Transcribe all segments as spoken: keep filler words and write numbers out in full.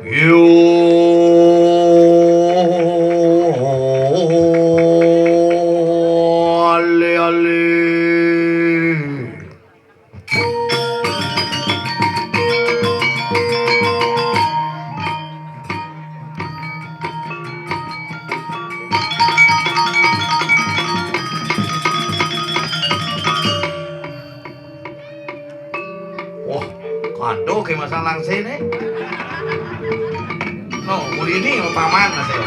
Yo, ale, ale. Wah, kado ke masang langsene. No, ulini paman masih.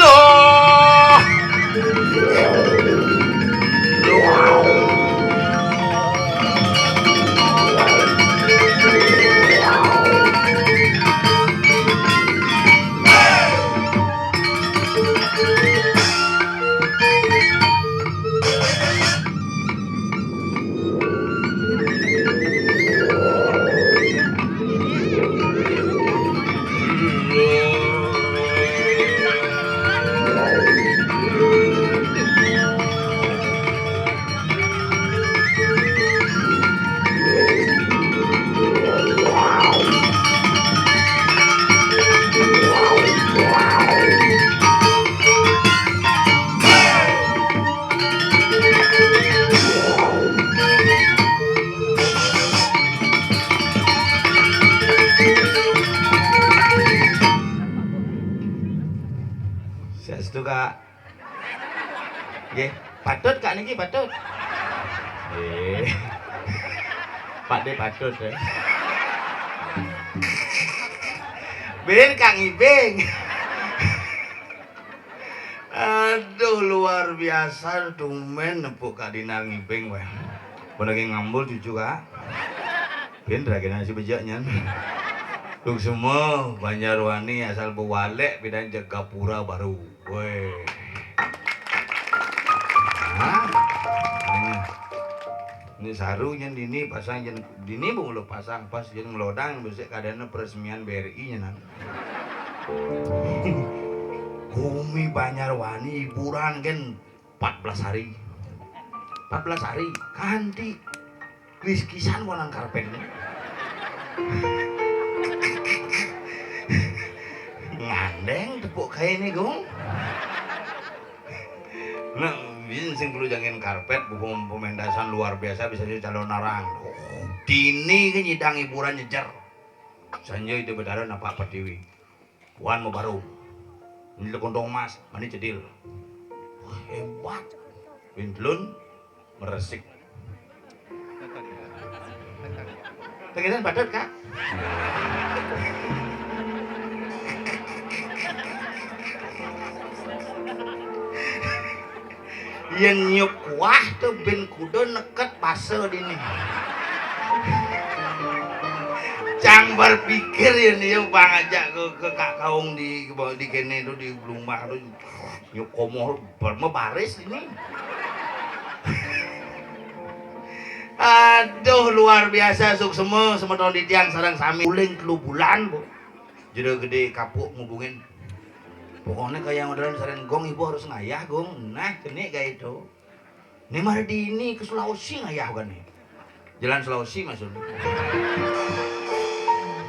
Duh. Saestu, Kak. Nggih, patut, Kak, niki patut. Eh. Pak De patut, ya. Ben, Kak, ngibing. Aduh, luar biasa, tumben nepuk Kak Dinar ngibing, weh. Pun lagi ngambul cucu, Kak. Ben, lagi nasi bejaknya. Tuk semua, Banjarwani asal bewalek, pindah ke Gapura baru. Weh. Hah? Ini. Ini saru nyen dini pasang, nyen dini bu ngeluk pasang, pas nyen ngelodang, besik keadaannya peresmian B R I nyen. Gumi Banjarwani hiburan kan empat belas hari. Empat belas hari, kanti. Wis kisan konan karpet. Ngandeng tepuk kayak ini, Gung. Nah, ini sing perlu jangin karpet, buku pementasan luar biasa, bisa jadi calon narang. Oh, dini ke nyidang hiburan nyejer. Sanjay itu betara napak pertiwi. Wan mau baru. Ini kontong emas, mani cedil. Wah, hebat. Pintlun meresik. Pengenan patut, Kak? Yen nyup kuah tuh ben kuda neket pase dini. Cang berpikir yen dia bang ajak ke, ke Kak Kaung di, di kene tuh di Blumbah tuh. Nyukomo bermebaris ini. Aduh, luar biasa suksema semeton di tiang sareng sami. Uling telu bulan, Bu. Jero gede kapuk ngubungin. Pokoknya kayak modern saren gong ibu harus ngayah gong. Nah, kene kayak itu. Ini mari di ini ke Sulawesi ngayah kan nih. Jalan Sulawesi maksudnya.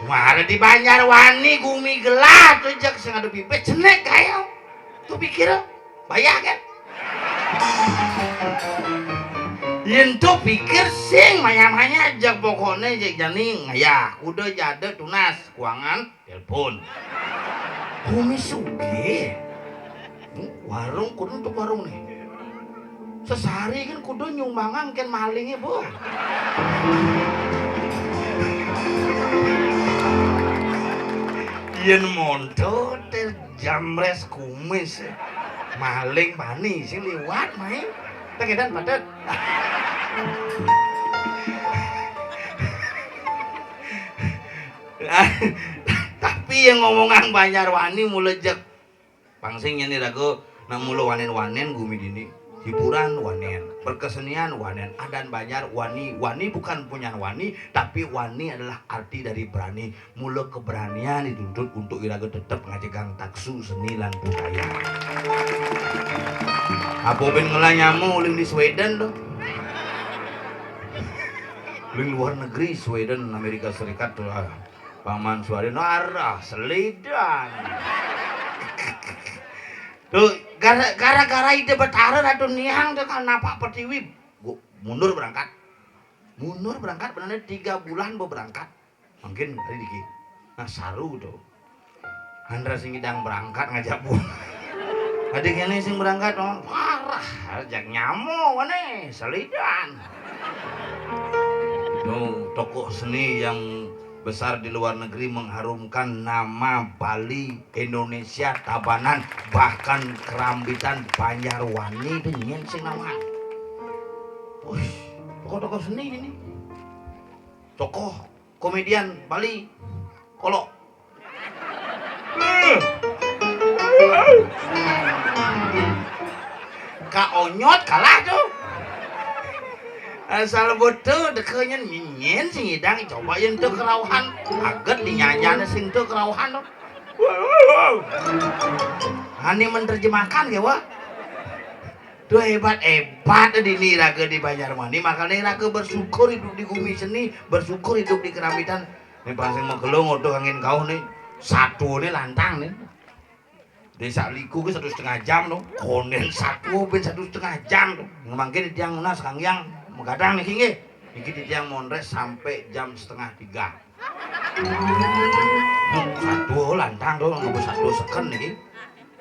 Mari di Banjarwani gumi gelah tuh jak sing ada bibit cenek kayak. Tuh pikir bayah kan? Yen tuh pikir sing manya-manya jak pokoknya jak jani ngayah kuda jada tunas kuangan telepon. Gumi sugih. Hmm, warung kudu untuk warung nih. Sesari kan kudu nyumbangan kan malingnya, Bu. Yen monto teh jamres kumis. Maling pani sing liwat main. Tegedan padet. Tapi yang ngomongan Banjarwani mulai jek pangsing nyen iraga nak mula wanen-wanen gumi dini. Hiburan wanen, perkesenian wanen, adan Banjar wani. Wani bukan punyan wani, tapi wani adalah arti dari berani. Mula keberanian dituntut untuk iraga tetep ngajegang taksu seni lan budaya. Apa ben ngelah nyamu uling di Sweden tuh? Ling luar negeri, Sweden, Amerika Serikat tuh, ah. Paman Suwadi, narah, selidan. Tuh, gara-, gara-gara Ida Betara Ratu Niang tuh kan napak pertiwi. Gua mundur berangkat. Mundur berangkat, benernya tiga bulan gua berangkat. Mungkin tadi dikit. Nah, saru tuh. Andra sing idang berangkat ngajak bu. Adik ini sing berangkat, oh, parah, ajak nyamo, wane, selidan. Tuh, tokoh seni yang besar di luar negeri mengharumkan nama Bali, Indonesia, Tabanan, bahkan Kerambitan, Banjarwani itu nyen sing nama. Wih, tokoh-tokoh seni ini. Tokoh komedian Bali, Kolo. Ka Onyot kalah tuh. Asal betul dekenyen nyen sing idang coba yen tuh kerauhan. Aget dinyanyan sing tuh kerauhan tuh. Ani menerjemahkan ya, Wak. Tuh hebat-hebat di ni raga di Banjarmasin. Makanya raga bersyukur hidup di bumi seni, bersyukur hidup di Kerambitan. Ini pasti mau gelung udah angin kau nih. Satu ini lantang nih. Desa Liku ke satu setengah jam tuh. Konden satu ben satu setengah jam tuh. Mangke di tiang Munas Kang Yang menggadang nih, nggih. Niki di tiang Monres sampai jam setengah tiga. Satu lantang tuh, nunggu satu seken niki.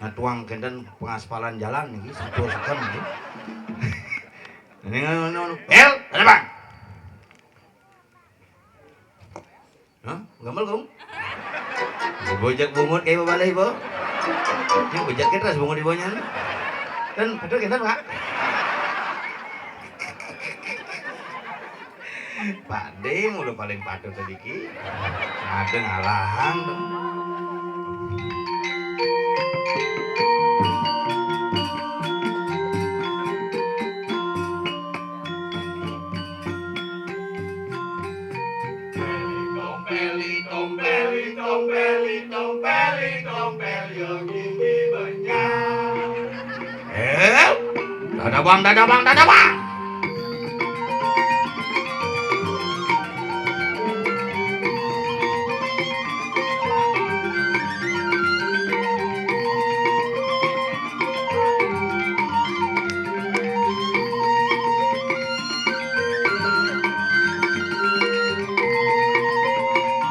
Nah, tuang kenten pengaspalan jalan niki, satu seken niki. Ini ngono, ngono. Bel, ada, Bang? Hah? Gambar kamu? Bojak bungut kayak balai, Bo. Ini bojak kita bungut di bawahnya. Kan betul kita, Pak? Pak D mulu paling patut tadi ki. Ada ngalahan tuh. Tompeli, tompeli, tompeli, tompeli, tompeli, yang gigi benyang. Eh, dada bang, dada bang, dada bang.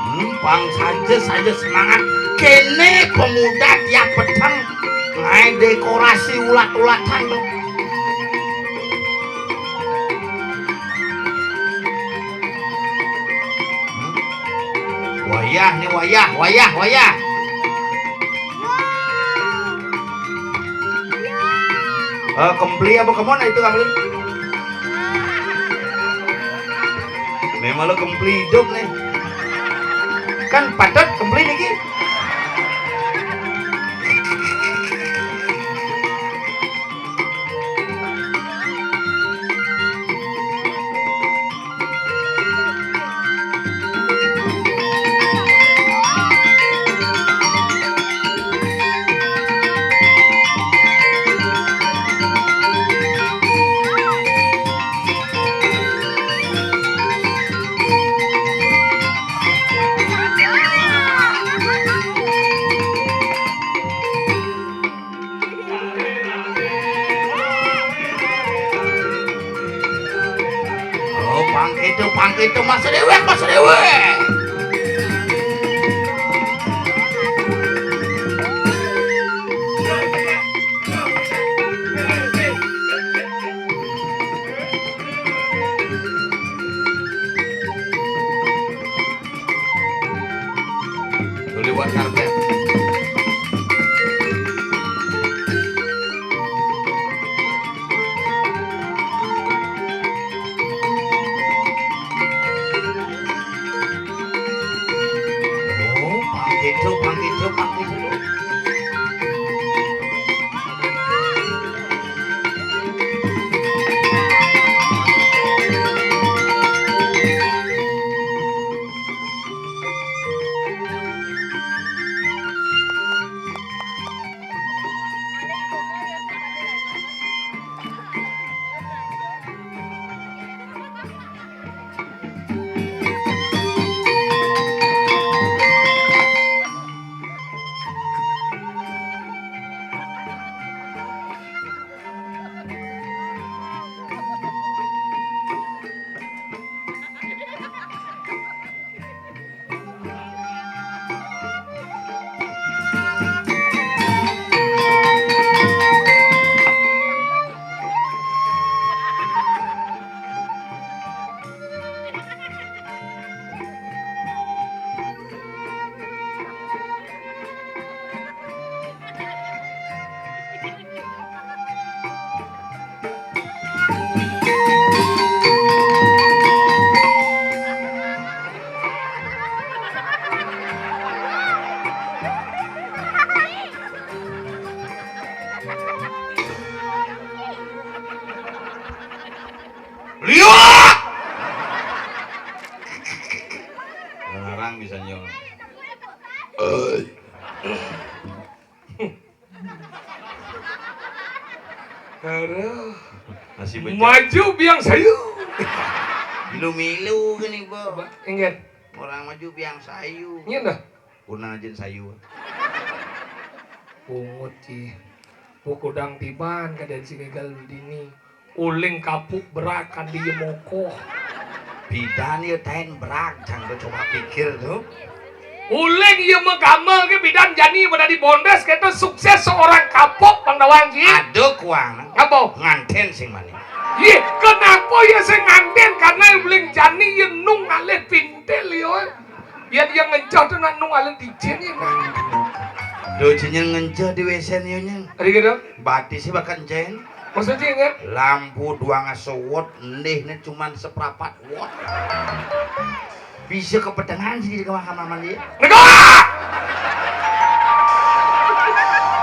Hmm, bang saja, saja semangat. Kene pemuda tiap peteng. Ngai dekorasi ulat-ulatan. Wayah nih, wayah, wayah, wayah. Eh, kempli apa kemon itu, Kang Lin? Memang lo kempli hidup nih. Kan patut kempli niki. Oh, pangkito, pangkito, masa dewek, masa dewek. Tuh liwat karpet. Bang misalnya. Aduh. Masih becek. Maju biang sayu. Milu-milu gini, Bo. Ingat. Orang maju biang sayu. Ingat dah. Puna aja sayu. Pungut, ci. Pukudang tiban kadén si gagal dini. Uling kapuk berak kan dia mokoh. Bidan ya tain berak, cang tuh coba pikir tuh. Uling ya mah gamal ke bidan jani pada di Bondes, kita sukses seorang kapok Bang Dawang, ci. Aduh, kuang. Apa? Nganten sing mani. Ih, kenapa ya sing nganten? Karena uling jani ya nung alih pintil ya. Biar dia ngencah tuh nak nung alih dicin ya. Duh, cinya ngencah di W C nya, nya. Ada gitu? Batis sih bahkan ceng. Maksudnya, ingat? Lampu dua ngasewot, ndihnya cuman seprapat watt. Bisa kepetengan sih di kamar mandi. Negara!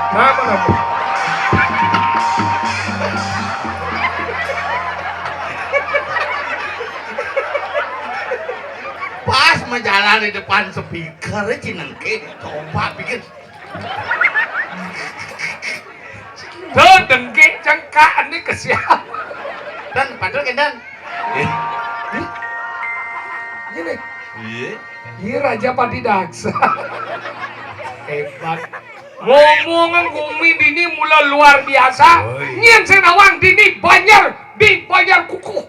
Kenapa, kenapa? Pas menjalan di depan speaker, cinengke, coba pikir. Tuh, dengki cengkak ini ke siapa? Dan padahal kendan. Eh, ini. Iya. Iya, Raja Padi Daksa. Hebat. Ngomongan gumi dini mula luar biasa. Oi. Nyén sing nawang dini banjar, dibanjar kukuh.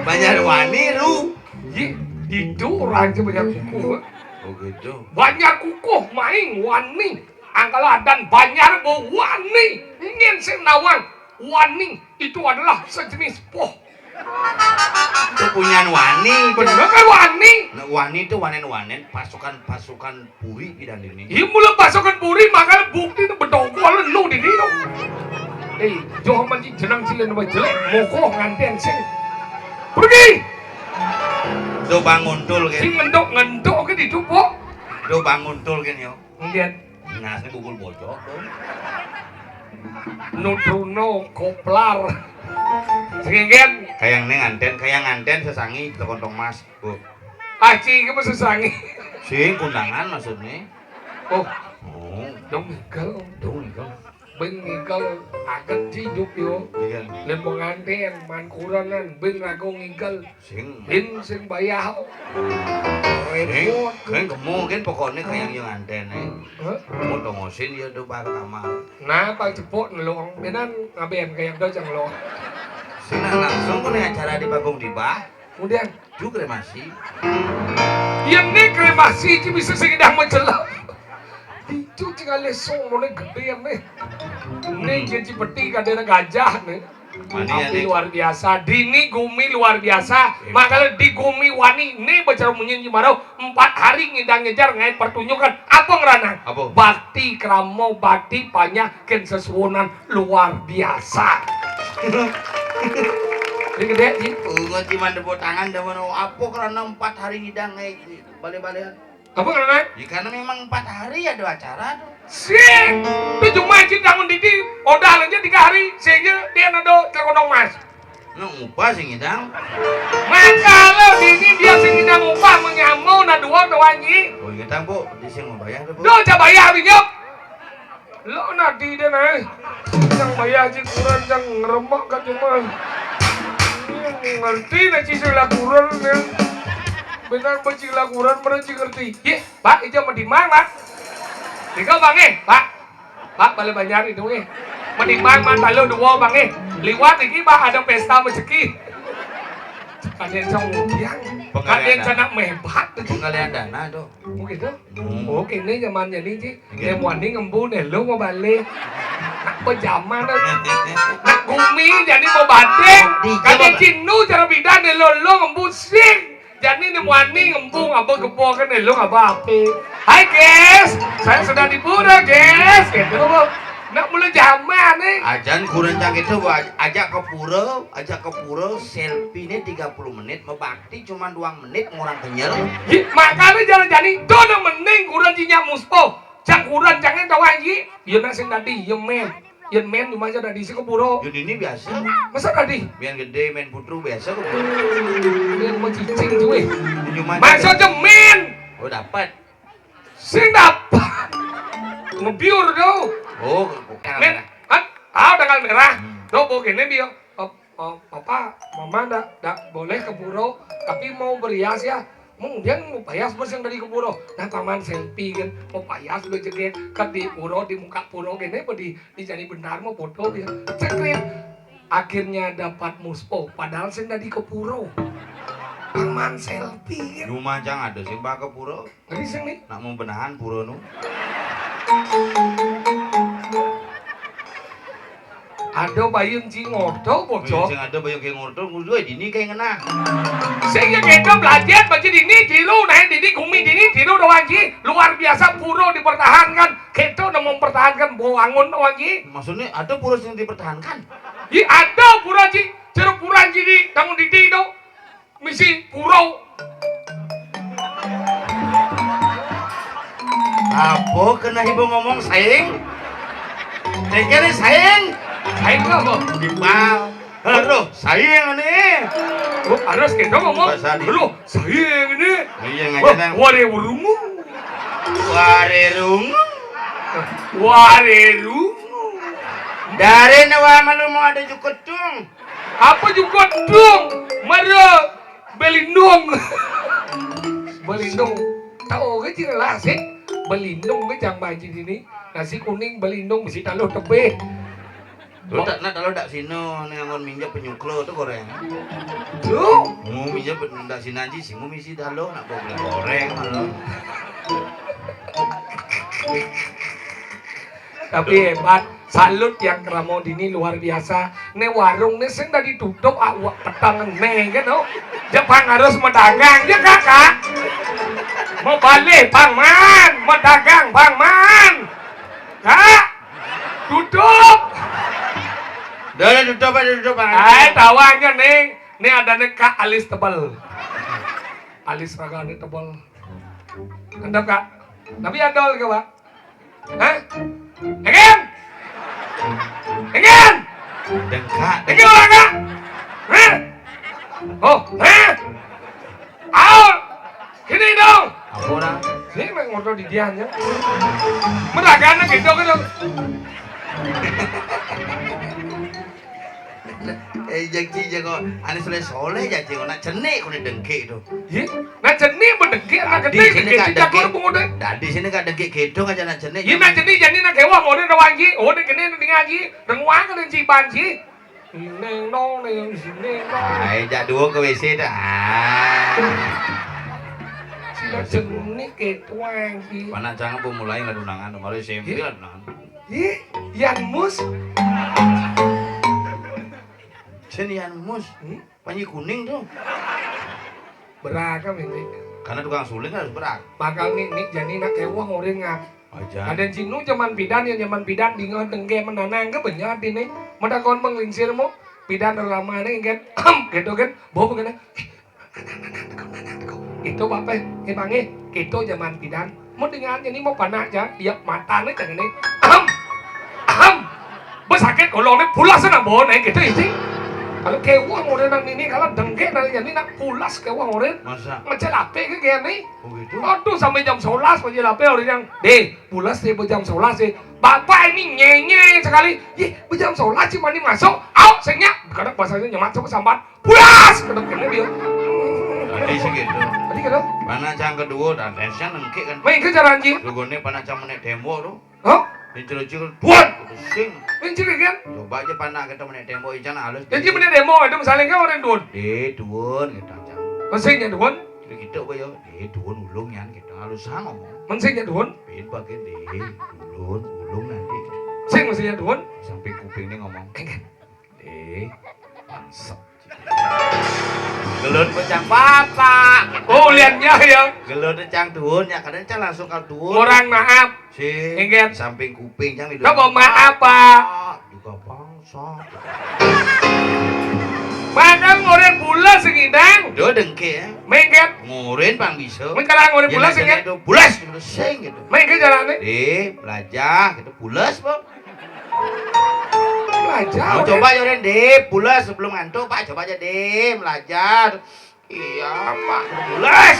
Banjar wani, Ru. Yi, itu orang sing banjar kukuh. Oh, gitu. Banjar kukuh main wani. Angkala adan banjar bo wani. Nyén sing nawang wani itu adalah sejenis poh. Kepunyan wani. Bener kan wani? Nah, wani itu wanen-wanen pasukan-pasukan puri pidan dini. Iya, mula pasukan puri, makanya bukti itu bedogol nu dini tu. Eh, joh manci jenang cilin nama jelek, mokoh nganten sing. Pergi. Do bangun tul kan. Sing ngendok-ngendok ke di tupo. Do bangun tul kan yo. Nggih. Nasnya bubul bocor tuh. Nuduno koplar. Sing nggih. Kayang ning nganten, kayang nganten sesangi tekontong mas, Bu. Aci iki mesti sangi. Sing kundangan maksudnya. Oh. Oh. Dong ngigel. Dong ngigel. Bén ngigel aget hidup yo. Iya. Lem pengantin, man kurenan, bén rago ngigel. Sing. Bén sing bayah. Sing. Repot. Kan kemu kan pokoknya kayak yang nganten, eh. Hah? Mau tongosin ya do bar kamar. Nah, pang cepok nelong. Benan ngaben kayak do jang lo. Sing nah langsung kene acara di Bagong Dibah. Kemudian Ju kremasi. Yén né kremasi iki bisa sing idup mencelok. Itu tinggal lesong mulai gedé né. Né janji peti kadéna gajah né. Tapi luar biasa. Dini gumi luar biasa. Makanya di gumi wani né bacara munyin Cimarau empat hari ngidang ngejar ngait pertunjukan. Apa ngeranang? Apa? Bakti krama, bakti panyah kén sesuwunan luar biasa. Ini gedé, Ji. Bunga cuman tepuk tangan, dah mana apa karena empat hari ngidang kayak balik-balikan. Apa karena? Ya karena memang empat hari ada acara tuh. Sing, itu cuma Ji tahun didi, modal aja tiga hari, sehingga dia nado terkodong mas. Nah, upah sing ngidang. Maka lo dini dia sing ngidang upah menyambung nah dua tuh Ji. Oh, ngidang, Bu, di sing mau bayar tuh, Bu. Duh, coba bayar, Binjok. Lo nadi deh, nah. Yang bayar cik kurang, yang ngeremak kan cuma. Ini ngerti nah cik sila kurang, ya. Benar becik lakuran, benar cik ngerti. Ye, Pak, itu mendimang, Pak. Tiga, Bang, eh, Pak. Pak, balik banjar itu, eh. Mendimang, man, talo dua, Bang, eh. Liwat iki, Pak, ada pesta rezeki. Kadén sang udiang. Kadén sanak mebat. Penggalian dana tuh. Oh, gitu? Hmm. Oh, kene zaman jadi, Ji. Iya. Yang wani ngembu né lo mau balik. Nak pejaman dah. Nak gumi jadi mau batik. Di Kadé zaman Cinu cara bidan né lo, lo ngembu sing. Jadi né wani ngembu ngaba gebo kan né lo ngaba api. Hai guys, saya sudah di pura guys. Gitu loh. Nak mula zaman nih. Ajan kurang cang itu, Bu. Ajak ke pura, ajak ke pura, selfie né tiga puluh menit, mau bakti cuma dua menit, ngurang kenyal. Ih, makanya jalan jani, do mending kurang cinya muspo. Cang kurang, jangan tawa, Ji. Ya nak sing tadi, ya men. Ya men, cuma aja tadi si ke pura. Ya ini biasa. Masa tadi? Main gedé, main putru biasa ke pura. Ini mau cicing tuh, eh. Cuma Masa cemin? Oh, dapat. Sing dapat. Ngebiur tuh. Oh, bukan. Men, kan? Ah, tanggal merah. Hmm. Tuh, begini, Bio. Oh, oh, papa, mama ndak, ndak boleh ke pura, tapi mau berias ya. Mau dia mau payas bos yang dari ke pura. Nah, paman selfie kan, mau payas bejegek, kan di pura, di muka pura gini, apa di, di jadi benar mau foto dia. Cekrit. Akhirnya dapat muspo, padahal sing dari ke pura. Paman selfie kan. Cuma cang ada sing baka pura. Ngerti sing nih? Nak mau benahan pura nu. Ada bayun ci ngoto, bocok. Sing ada bayun kayak ngoto, ngurus gue dini kayak ngena. Sing ya kita belajar baca dini, dilu, nah dini, gumi dini, dilu doang ci. Luar biasa pura dipertahankan. Kita udah mempertahankan bangun doang ci. Maksudnya ada pura sing dipertahankan? Iya ada pura ci, jeruk pura ci di, namun didi itu. Misi pura. Apa kena ibu ngomong saing? Cengkene saing. Saing apa? Timbal. Aduh, saing ini. Oh, harus kita ngomong. Bahasa di- Aduh, saing ini. Iya, wah, ngajak nang. Ware rungu. Ware rungu. Ware rungu. Dari nawa malu mau ada jukut dong. Apa juga dong? Mara belindung. Belindung. Tahu ke ciri lah sih? Belindung ke jang banjir ini. Nasi kuning belindung mesti taluh tebih. Lu tak nak taluh tak sino nih angon minyak penyuklo tuh goreng. Lu? Mau minyak pen- tak sinaji sih mau misi taluh nak bawa goreng malah. Tapi hebat, salut yang keramo dini luar biasa. Ne warung ne sing dari tutup awak petang ne kan, oh. Jepang harus medagang ya kakak. Mau balik bang man, medagang bang man. Kak, tutup. Dah, dah, tutup aja, tutup, Bang. Ai, tahu aja nih. Nih ada nih kak alis tebal. Alis raga nih tebal. Mantap kak. Tapi adol ke pak? Hah? Engin? Engin? Dengkak. Engin orang kak? Hah? Oh, hah? Aul. Sini dong. Apa orang? Sini main ngotot di dia aja. Meragana gitu gitu. Eh, janji je kok. Ane soleh-soleh janji kok. Nak cenik kok dengkik tu. Ye? Nak cenik pun dengkik, nak gede dengkik. Dadi sini kak dengkik gitu aja nak cenik. Ye, nak cenik jadi nak kewah mau dia wangi. Oh, dia kena dia ngaji. Renguang kan ciban ji. Neng nong neng sini nong. Ai, jak dua ke W C dah. Ah. Sini cenik ke tuang ji. Mana jangan pun mulai lah tunangan, kemarin S M P lah tunangan. Ih, Yan Mus. Cen Yan Mus. Hmm? Panji kuning tu. Berak kan ini. Karena tukang suling harus berak. Bakal ni, ni jadi nak kewang orang ngap. Aja. Ada cinu zaman pidan ya zaman pidan dingin dengke menanang ke banyak di ni. Mata kon menglingsir mo. Pidan lama ni kan. Gitu kan. Bawa kena. Itu bapak, eh, Bang, eh, kita zaman pidan. Mau dengarnya ni mau panak aja, dia mata ni jangan ni. Ahem. Ahem. Besakit kolong ni pulas sana bawa naik kita isi. Kalau kewang orang nang ni kalau dengke nang ni nak pulas kewang orang. Masa? Macam lapik ke kayak ni. Oh gitu. Aduh sampai jam sebelas macam lapik orang yang. Deh, pulas dia jam sebelas deh. Bapak ini nyenye sekali. Ye, jam sebelas cuma ni masuk. Au, senyap. Kadang bahasanya nyemat sama sambat. Pulas! Kedok kene dia. Tadi sih gitu. Tadi kedok. Mana cang kedua dan tension nengke kan. Main ke jalan ji. Dugone panah cang menek tembok tu. Hah? Pincul-pincul. Tuan! Sing. Pincul kan? Coba aja panah kita menek tembok ican halus. Jadi menek tembok itu misalnya kan orang tuan. Eh, tuan kita cang. Mesinnya tuan. Kita kita apa ya? Eh, tuan ulung yan kita halus sang ngomong. Mesinnya tuan. Pin pakai deh, tuan ulung nanti. Sing mesinnya tuan. Samping kuping ni ngomong. Eh, bangsat. Gelut pecah papa. Oh, liannya ya. Gelut cang tuun ya, kadang cang langsung kal tuun. Orang maaf. Si Ingat. Samping kuping cang itu. Coba maaf, Pak. Juga bangsat. Mana ngoren pula segidang? Do dengke ya. Mengket. Ngoren pang bisa. Menkarang ngoren pula segidang. Bulas gitu sing gitu. Mengket jalannya. Di belajar gitu bulas, Bang. Belajar. Mau coba ya, Ren, deh. Pulas sebelum ngantuk, Pak. Coba aja deh, belajar. Iya, Pak. Mulai.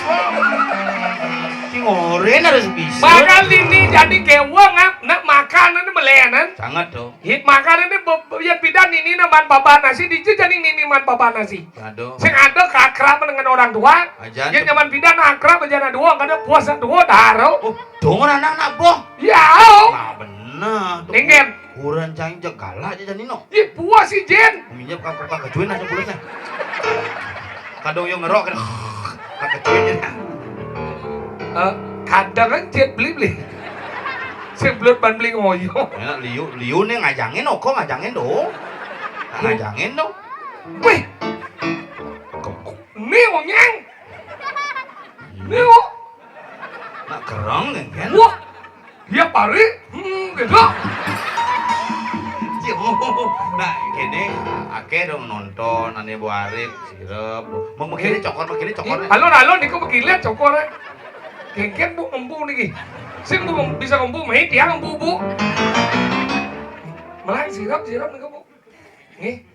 Sing oren harus bisa. Bakal ini jadi keweng, ah. Nak makan ini melenan. Sangat, dong. Hit makan ini be-, be-, ya pidan ini naman baba nasi, di jejani ini man baba nasi. Aduh. Sing ada kakraban dengan orang tua. Ajan. Ya tuh. Nyaman pidan akrab aja na dua, kada puas na dua, daro. Oh, dong anak nak boh. Ya, oh. Nah, bener. Tuh. Ningen. Kurang cang jegala aja jani no. Ih, puas si Jin. Minyak kak kak kejuin aja pulasnya. Kadang yang ngerok kan. Kak kejuin aja. Eh, kadang kan Jin beli-beli. Sing belut ban beli ngoyo. Ya, liu, liu nih ngajangin, oko ngajangin dong. Ngajangin dong. Wih. Ini onyang. Ini, oh. Nak kerang kan? Wah. Dia pari. Hmm, gitu. Yo, nah, gini, akeh dong nonton, ane Bu Arif, sirep. Mau begini cokor, begini cokor. Alon-alon niku begini cokor. Kengken, Bu, ngembu niki. Sing, Bu, bisa ngembu, meh dia ngembu, Bu. Malah sirep, sirep niku, Bu. Nggih.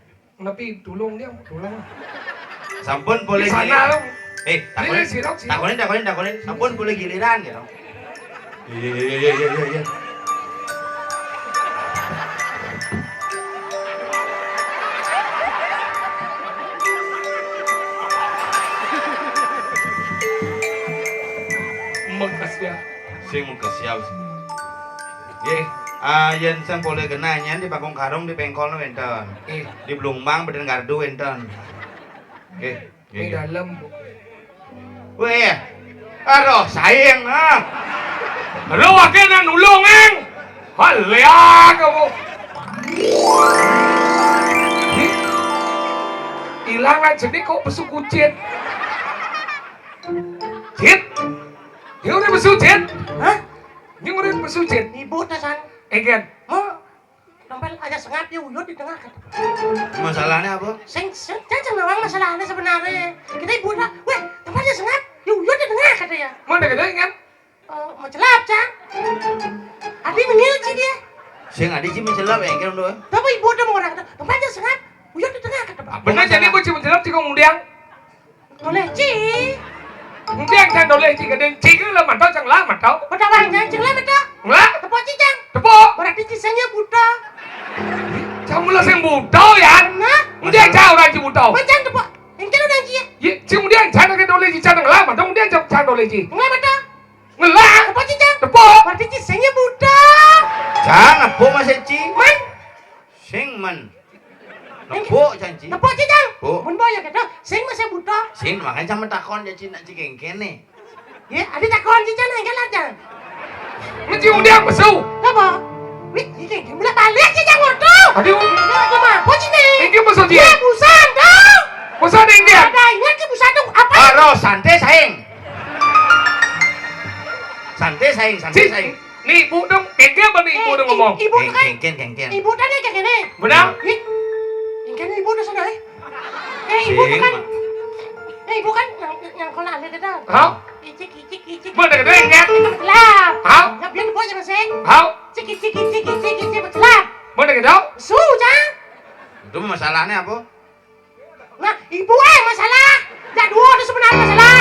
Tapi tulung dia, tulung. Sampun boleh giliran. Eh, takonin, takonin, takonin, takonin. Sampun boleh giliran, ya, dong. Iya, iya, iya, iya, iya, iya. Makasih ya. Sing makasih ya, sing. Nggih, ah, yen sing polih genah nyen di Pangkung Karung di Pengkol wenten. Nggih. Di Blumbang Beden Gardu wenten. Nggih, nggih, nggih. Dalem, Bu. Weh, aduh, saing, ah. Lu wakil nang nulung, Eng. Halia kamu. Ih, ilang aja nih kok pesu kucit. Cit. Ini udah pesu, Cit. Hah? Ini udah pesu, Cit. Ibu tasan. Egen. Mau dompet aja sengap ya uyut di tengah kata. Masalahnya apa? Sing, sing, cang nawang masalahnya sebenarnya. Kita ibu dah, weh, dompet aja sengap ya uyut di tengah kata ya. Mana kata kan? Eh, mau celap, cang. Adi mengil sih dia. Sing adi sih mencelap ya, kira dua. Tapi ibu udah mau orang kata, dompet aja sengap, uyut di tengah kata. Benar jadi ibu cuma celap sih kok mudiang. Doleh ci. Ndeq jang doleh ci, kedeng ci ke lah mantau, jang lah mantau. Mantau wah jang, jang lah mantau. Lah? Tepuk ci jang. Tepuk. Berarti ci senya buta. Jang mula sing buta ya. Nah. Ndeq jang orang ci buta. Macam tepuk. Yang kena orang ci ya. Ye, ci ndeq jang ke doleh ci, jang lah mantau, ndeq jang, jang doleh ci. Ngelah mantau. Ngelah. Tepuk ci jang. Tepuk. Berarti ci senya buta. Jang, tepuk masih ci. Man. Sing men. Nepuk janji. Nepuk ci jang. Bu. Mun boya kata, sing masih buta. Sing makanya sama takon janji nak ci kengkene. Ya, ada takon ci jang, enggak lah jang. Mesti udah pesu. Apa? Wih, ci kengkene mulai balik ci jang waktu. Aduh. Aku mah, apa ci nih? Ini pesu dia. Ya, busan dong. Pesu nih dia. Ada ingat ci busan dong. Apa? Aro, santai saing. Santai saing, santai saing. Ni ibu dong, kengken apa ni ibu dong ngomong? Ibu tu kan. Kengken, kengken. Ibu tadi kengken ni. Benar? Ih, kengken ibu tu sana eh. Eh, ibu tu kan. Eh, ibu kan yang, yang kolah ni tu. Ha? Icik, icik, icik. Mana kena ingat? Gelap. Ha? Nak biar buat je masing. Ha? Cik, cik, cik, cik, cik, cik, gelap. Mana kena? Su, cang. Itu masalahnya apa? Nah, ibu eh masalah. Jak dua tu sebenarnya masalah.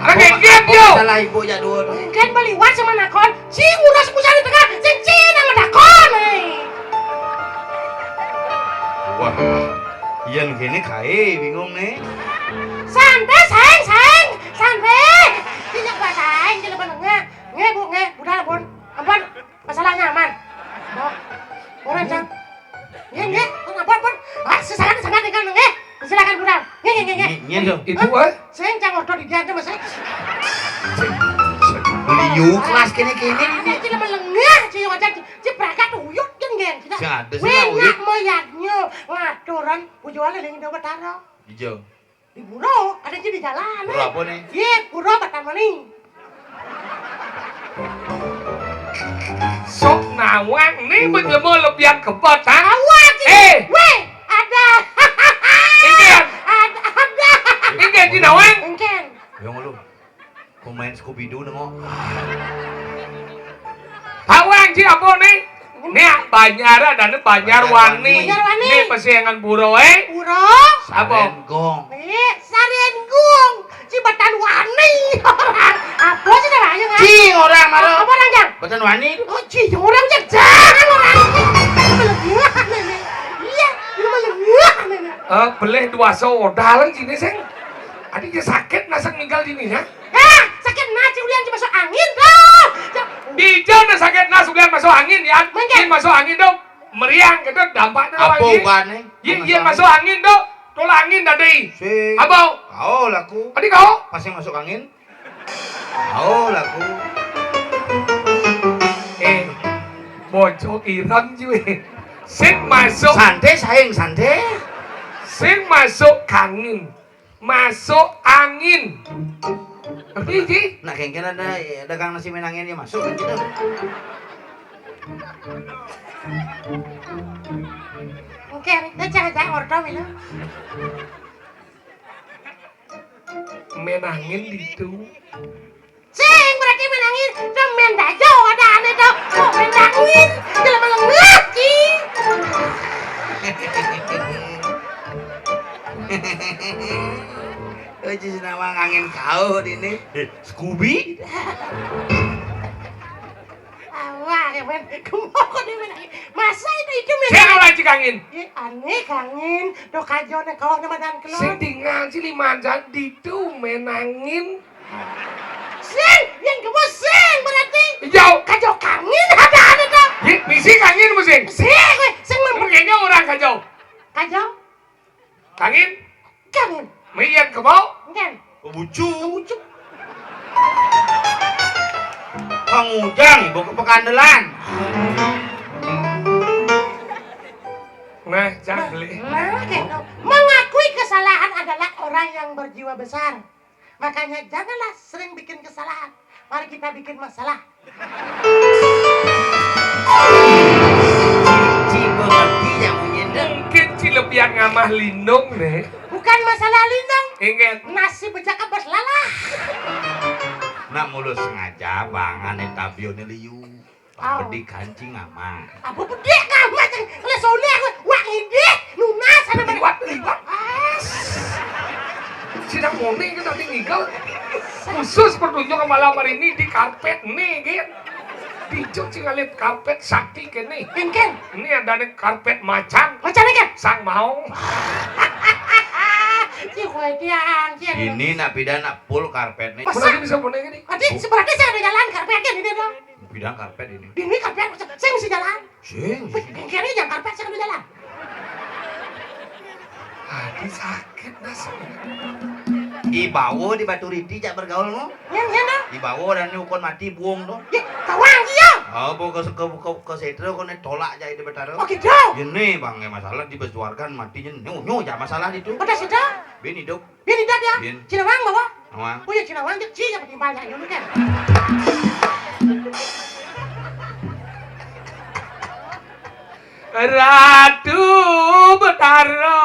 Ada kengken dia. Masalah ibu jak dua tu. Kengken beliwat sama nakon. Si ngurus pusat di tengah. Sing ci nama dakon eh. Wah. Yang gini kai bingung ni. Santai, sayang, sayang. Santai. Dia nyak buat sayang, dia lepas nengah. Nge, bu, nge, budal, bun. Ampun. Masalahnya aman. Orang jang. Nggih, nggih. Pun, pun, pun. Ah, sesangat, sangat tinggal nggih. Silakan budal. Nggih, nggih, nggih, nggih. Nyen dong. Ibu eh. Sing jang ordo di dia aja masih. Liu kelas kene kene ini. Ci lemah lengah ci wajar ci. Ci prakat uyut kan nggih. Sing ada sing uyut. Nak moyatnya ngaturan bujuan ling do betara. Ijo. Di pura, ada je di jalan. Pura apa ni? Ye, pura Batamani. Sok nawang ni menjelma lebihan kebat, ha? Awak je. Eh. Weh, ada. Ingin. Ada, ada. Ingin ji nawang. Ingin. Yang lu. Pemain Scooby Doo nengok. Awang ji apa ni? Né banjar adané Banjarwani. Banjarwani. Né pesengan pura, eh? Pura. Apa? Sarénggong. Né Sarénggong. Cibetan wani. Orang. Apa sih namanya, kan? Cing orang, maro. Apa orang, Jang? Betan wani. Oh, cing orang, Jang. Jangan orang. Iya, ini mah lengah, Nenek. Eh, beleh dua soda lagi sini, Seng. Adi dia sakit, nasa meninggal dini, ya? Hah, sakit nah, Ci Ulian, Ci masuk angin, tuh. Dija na sakit nah, Ci Ulian masuk angin, ya. Mungkin. Yén masuk angin, tuh, meriang, gitu, dampaknya. Apa lagi? Ubané? Yén, yén masuk angin, tuh, tolak angin tadi. Si. Apa? Kau laku. Tadi kau? Pas yang masuk angin. Kau laku. Eh, bocok ireng, cuy. Sing masuk. Santai, sayang, santai. Sing masuk angin. Masuk angin. Ngerti, Ji? Nah, kengken ada, ya, dagang nasi menangnya dia masuk kan gitu. Oke, ini jangan-jangan ordo itu. Menangin ditu. Sing berarti menangin, tuh men dajo ada ané tuh. Kok menangin? Jelema lengah, Ci. Eh, Ci, nama angin kau di ini. Eh, Scooby. Awak ya, men. Kemoko dia menangin. Masa itu, itu men. Sing ora, Ci, angin. Ih, ané angin. Tuh kajo né kau nama dan keluar. Sing tinggal Ci lima jam ditu menangin. Sing, yang kedua sing berarti. Jauh. Kajo kangin ada ada tuh. Yé, misi kangin mesti. Sing, wéh, sing mem- Kayaknya orang kajo. Kajo. Kangin. Kangin. Mian kebau. Kan. Kebucu. Kebucu. Kang Ujang, ibu ke Pekandelan. Nah, cang beli. Nah, gitu. Mengakui kesalahan adalah orang yang berjiwa besar. Makanya janganlah sering bikin kesalahan. Mari kita bikin masalah. Ci mengerti ya, Munyin, dah. Mungkin Ci lebihan ngamah lindung deh. Bukan masalah lindung. Ingat. Nasi bejaka bas lalah. Nak mulus sengaja bangan éta bieu né liu. Au. Pedih kancing ama. Apa pedih ka ama, ceng? Lah soné aku, wak ngidih, nunas, ada liwat, liwat. As. Sidang moning kan tadi ngigel. Khusus pertunjukan malam hari ini di karpet nih, gitu. Dijuk sing alit karpet sakti kéné. Kénkén. Ini ada nih karpet macan. Macan, kénkén? Sang mau. Ci kowe tiang, ci. Ini nak pindah nak full karpet nih. Masa? Berarti bisa moning ini. Berarti sebenarnya saya ada jalan karpetnya ini dong. Bidang karpet ini. Ini karpet, saya mesti jalan. Sing. Wih, kayaknya jangan karpet, saya kudu jalan. Adi sakit, Mas. Ibawo di Baturiti jak bergaul mu. Yang, yang dah. Ibawo dan ukon mati buang tuh. Ya, tawang iya. Oh, bu ke ke ke, ke setra kau naik tolak jadi di Betara. Oh, gitu. Ini bang, ya masalah di Besuargan matinya nyu nyu aja masalah itu. Pada sudah. Bin hidup. Bin hidup ya. Bin. Cina wang bawa. Wang. Oh ya, Cina wang, Ci, yang penting banyak dulu kan. Ratu Betara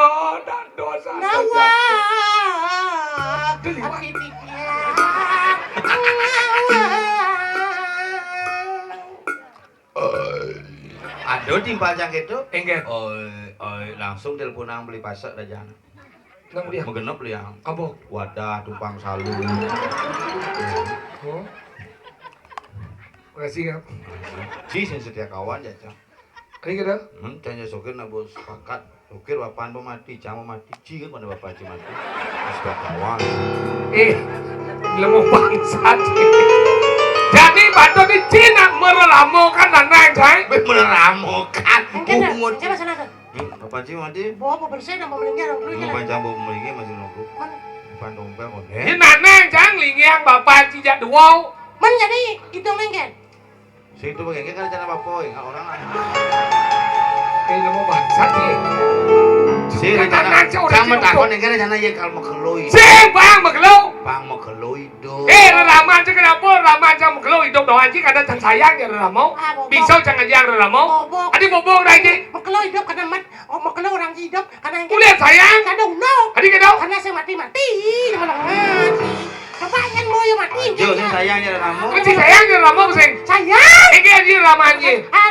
dan dosa. Nawa. Itu liwat. Hati pikiran. Nawa. Aduh, timpal cang gitu. Enggak. Oi, oi, langsung telepon nang beli pasek dah jangan. Nang dia. Menggenep liang. Apa? Wadah, tumpang salu. Oh. Makasih ya. Ci sing setia kawan ya, Cang. Ini kita. Hmm, cang ya sokir nak bos pakat. Sokir bapaan pemati, cang pemati. Ci kan pada bapak ci mati. Setia kawan. Eh, lemu bangsat. Jadi batu di Cina merelamokan dan naik, say. Merelamokan. Enggak ada. Hubungan. Coba sana tuh. Hmm, Bapak Ci mati. Bawa apa bersih nama melingkar dulu. Mau ya. Panjang bawa melingkar masih nunggu. Mana? Depan dompet kok. Ini nanang, Cang, lingiang Bapak Ci jak dua. Men jadi itu melingkar. Sing itu bagian kan rencana Bapak, enggak orang lah. Eh, lu mau bangsat sih. Si rencana sama takon yang kan rencana ya kalau mau keloi. Si bang mau keloi. Bang mau keloi. Duh. Eh, rerama aja kenapa? Rerama aja mekelo hidup doang aja, kadang cang sayang ya rerama. Ah, bobo. Bisa cang aja rerama. Bobo. Adi bobo aja. Mekelo hidup kadang mat, oh, mekelo orang hidup kadang. Kuliah sayang. Kadang no. Adi kadang. Karena saya mati mati, jangan mati. Coba yang mau ya mati. Aja sing sayang ya rerama. Kan si sayang ya rerama sing. Sayang. Ini aja rerama aja. Ah,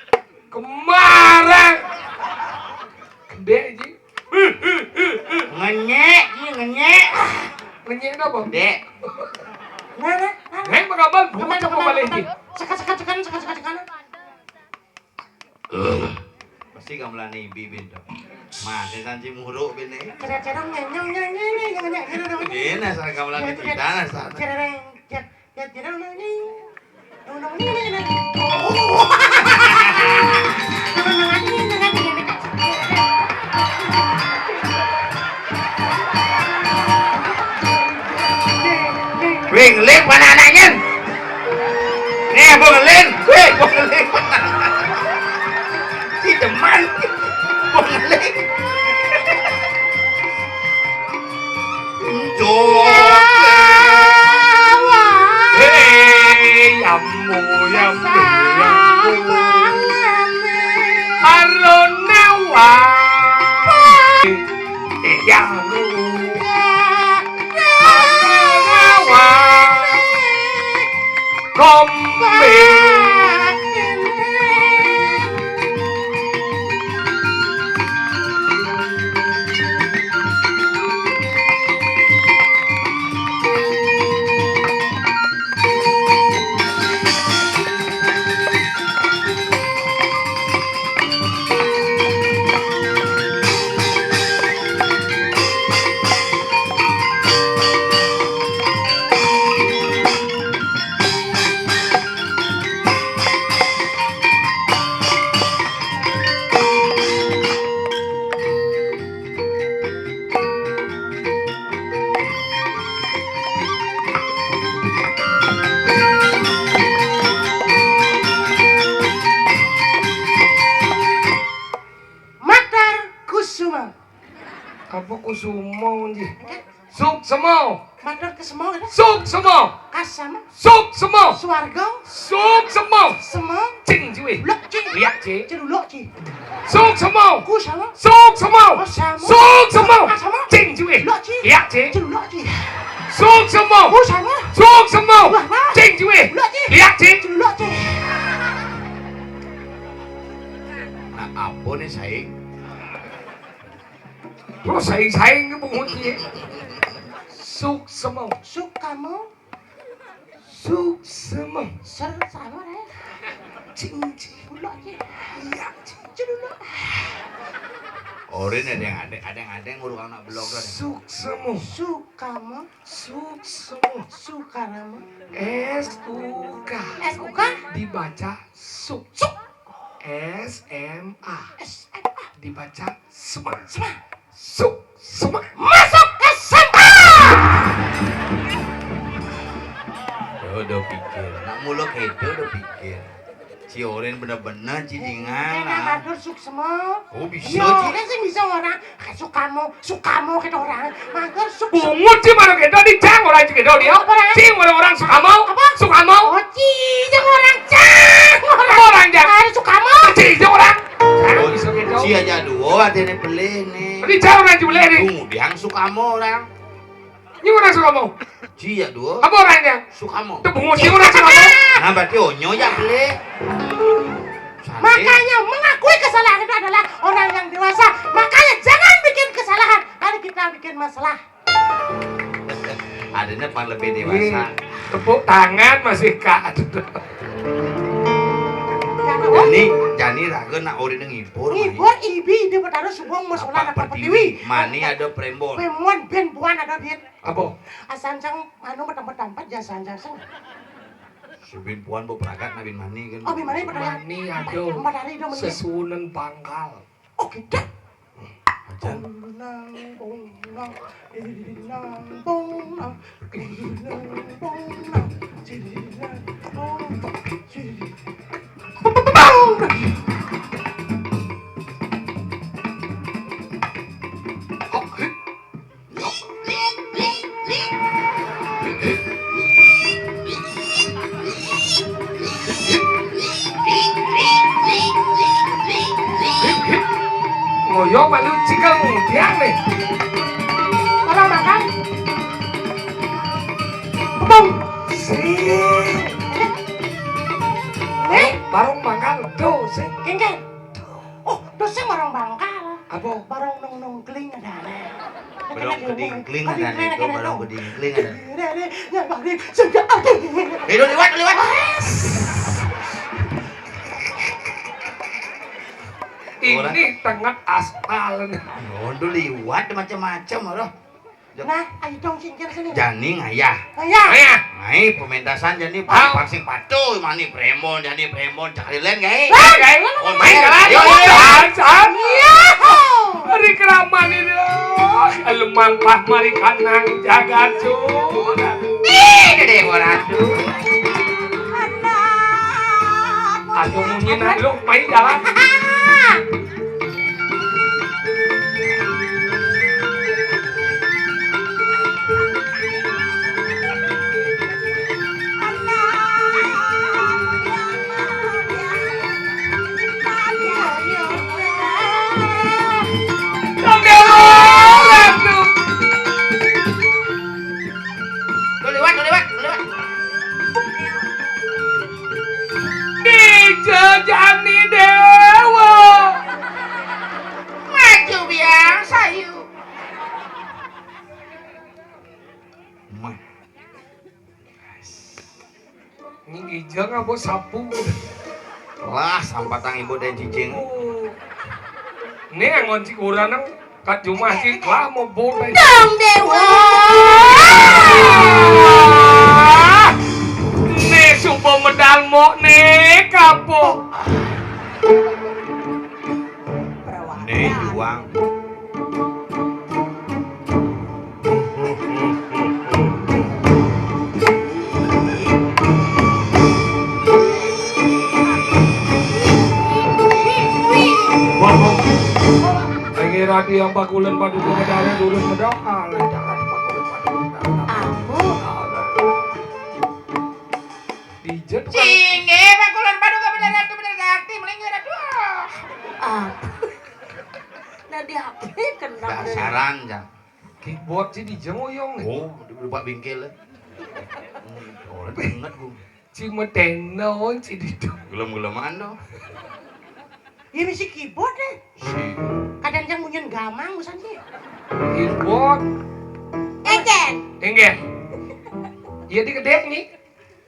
Kemarin. Kedek ji. Ngenyek, ji ngenyek. Ngenyek apa? Dek. Nah, nah, nah. Hei, mengabal buat apa balik ji? Sekat, sekat, sekat, sekat, sekat, sekat. Pasti gamelan ni bibin tu. Mah, dia sanji muruk bin ni. Cerang-cerang, nyang, nyang, nyang, nyang, nyang, nyang, nyang, nyang. Dia nak sana gamelan ni kita nak sana. Cerang, cerang, cerang, cerang, nyang, nyang. Nyang, nyang, nyang, nyang, nyang. Ngeling mana anaknya? Nih, Bung Ngeling. Weh, Bung Ngeling. Si demen. Bung Ngeling. Cok. Hei, yambo, yambo, yambo. Aronawa. Eh, yambo. Aronawa. Kombe. Matar Kusuma. Apa Kusuma, Ji? Suksema. Matur kesema, gitu. Suksema. Kasama. Suksema. Swarga. Suksema. Sema. Cing, Ji. Lok, Ji. Liak, Ji. Celulok, Ji. Suksema. Kusama. Suksema. Kasama. Suksema. Kasama. Cing, Ji. Lok, Ji. Liak, Ji. Celulok, Ji. Suksema. Kusama. Suksema. Wah, wah. Cing, Ji. Lok, Ji. Liak, Ji. Celulok, Ji. Nah, apa nih, saing? Terus saing-saing ke bungut, Ji. Suksema. Sukama. Suksema. Ser sama, eh. Cing, Ji. Bulok, Ji. Iya, Ji. Celulok. Orin ada yang ada, ada yang ada yang ngurung anak belog tuh. Suksema. Sukama. Suksema. Sukarama. S U K. S U K. Dibaca suk. Suk. S M A. S M A. Dibaca sema. Sema. Suk, sema. Masuk S M A. Ya udah pikir. Nak mulu gitu udah pikir. Si Orin bener-bener cidingan. Enak lah. Matur suksema. Oh, bisa, Ji. Iya, kan sing bisa orang. Sukamo, Sukamo kita orang. Matur suksema. Bungut sih mana kita di Jang orang sih kita dia. Apa orang? Sing orang-orang Sukamo. Apa? Sukamo. Oh, Ci, Jang orang Jang. Orang. Apa orang Jang? Ada Sukamo. Ci, Jang orang. Jang bisa kita. Ci aja dua, ada yang beli nih. Di Jang orang sih beli nih. Kemudian Sukamo orang. Ini orang Sukamo. Ci ya dua. Apa orangnya? Sukamo. Itu bungut sih orang Sukamo. Nah, berarti onyo ya beli. Makanya mengakui kesalahan itu adalah orang yang dewasa. Makanya jangan bikin kesalahan. Mari kita bikin masalah. Adanya pan lebih dewasa. Tepuk tangan masih Kak. Jani, jani raga nak ori nang ngibur. Ngibur ibi dia bertaruh subung musola. Apa pertiwi. Mani ada prembon. Prembon ben buan ada bin. Apa? Asan sang anu bertempat-tempat ya, asan sang. Subin puan bu pragat nabin mani kan. Oh, bin mani pernah. Mani ada. Empat hari dong, mani. Sesuunan pangkal. Oh, kita. Ajan. Bonang, bonang, bonang, bonang, bonang, bonang, bonang. Ngoyo malu cikal ngudiang nih. Orang makan. Betul. Sing. Eh? Barong mangkal tuh, sing. Kengkeng. Oh, terus sing barong mangkal. Apa? Barong nong nong keling ada. Barong kedingkling ada nih, tuh, barong kedingkling ada. Ada, ada, ada. Ya, Bang, sejak aku. Eh, lu liwat, lu liwat. Ini tengah aspal nih. Oh, lu liwat macam-macam, loh. Nah, ayo dong, singkir sini. Jani ngayah. Ngayah. Ngayah. Ngai pementasan jani. Ah. Pangsing patuh, mani premon, jani premon, cakali lain, ngai. Lah, ngai, lu main, main, kan? Ayo, ayo, ayo. Iya. Hari keraman ini, loh. Alum Mampah mari kanang jagat Sunda. Ih, gedé gua ratu. Aduh, munyi na lu, main jalan. Tuh liwat, tuh liwat, tuh liwat. Dijejani déwa. Maju biasa yuk. Mah. Nying ijeng apa sapu? Lah, sampatang ibu dan cicing. Oh. Ini anggon si kurang nang kat jumah si lah mau bau tadi. Dong dewa. Ah. Nih supo medal mo nih kapo. Nih juang. Pengira tiang pakulen paduka bedare durus medok. Alah, jangan pakulen paduka. Ampun. Dijet. Singgih, pakulen paduka bener ratu bener ganti, mending ngira dua. Ampun. Nah, di H P kena. Dasaran, Jang. Keyboard sih di Jeng Uyong nih. Oh, di Pak Bingkil ya. Hmm, oleh banget gua. Ci meteno, ci di. Gelem-geleman dong. Iya, misi keyboard deh. Si. Kadang yang munyen gamang, busan sih. Keyboard. Ecen. Enggak. Iya, di gedé nih.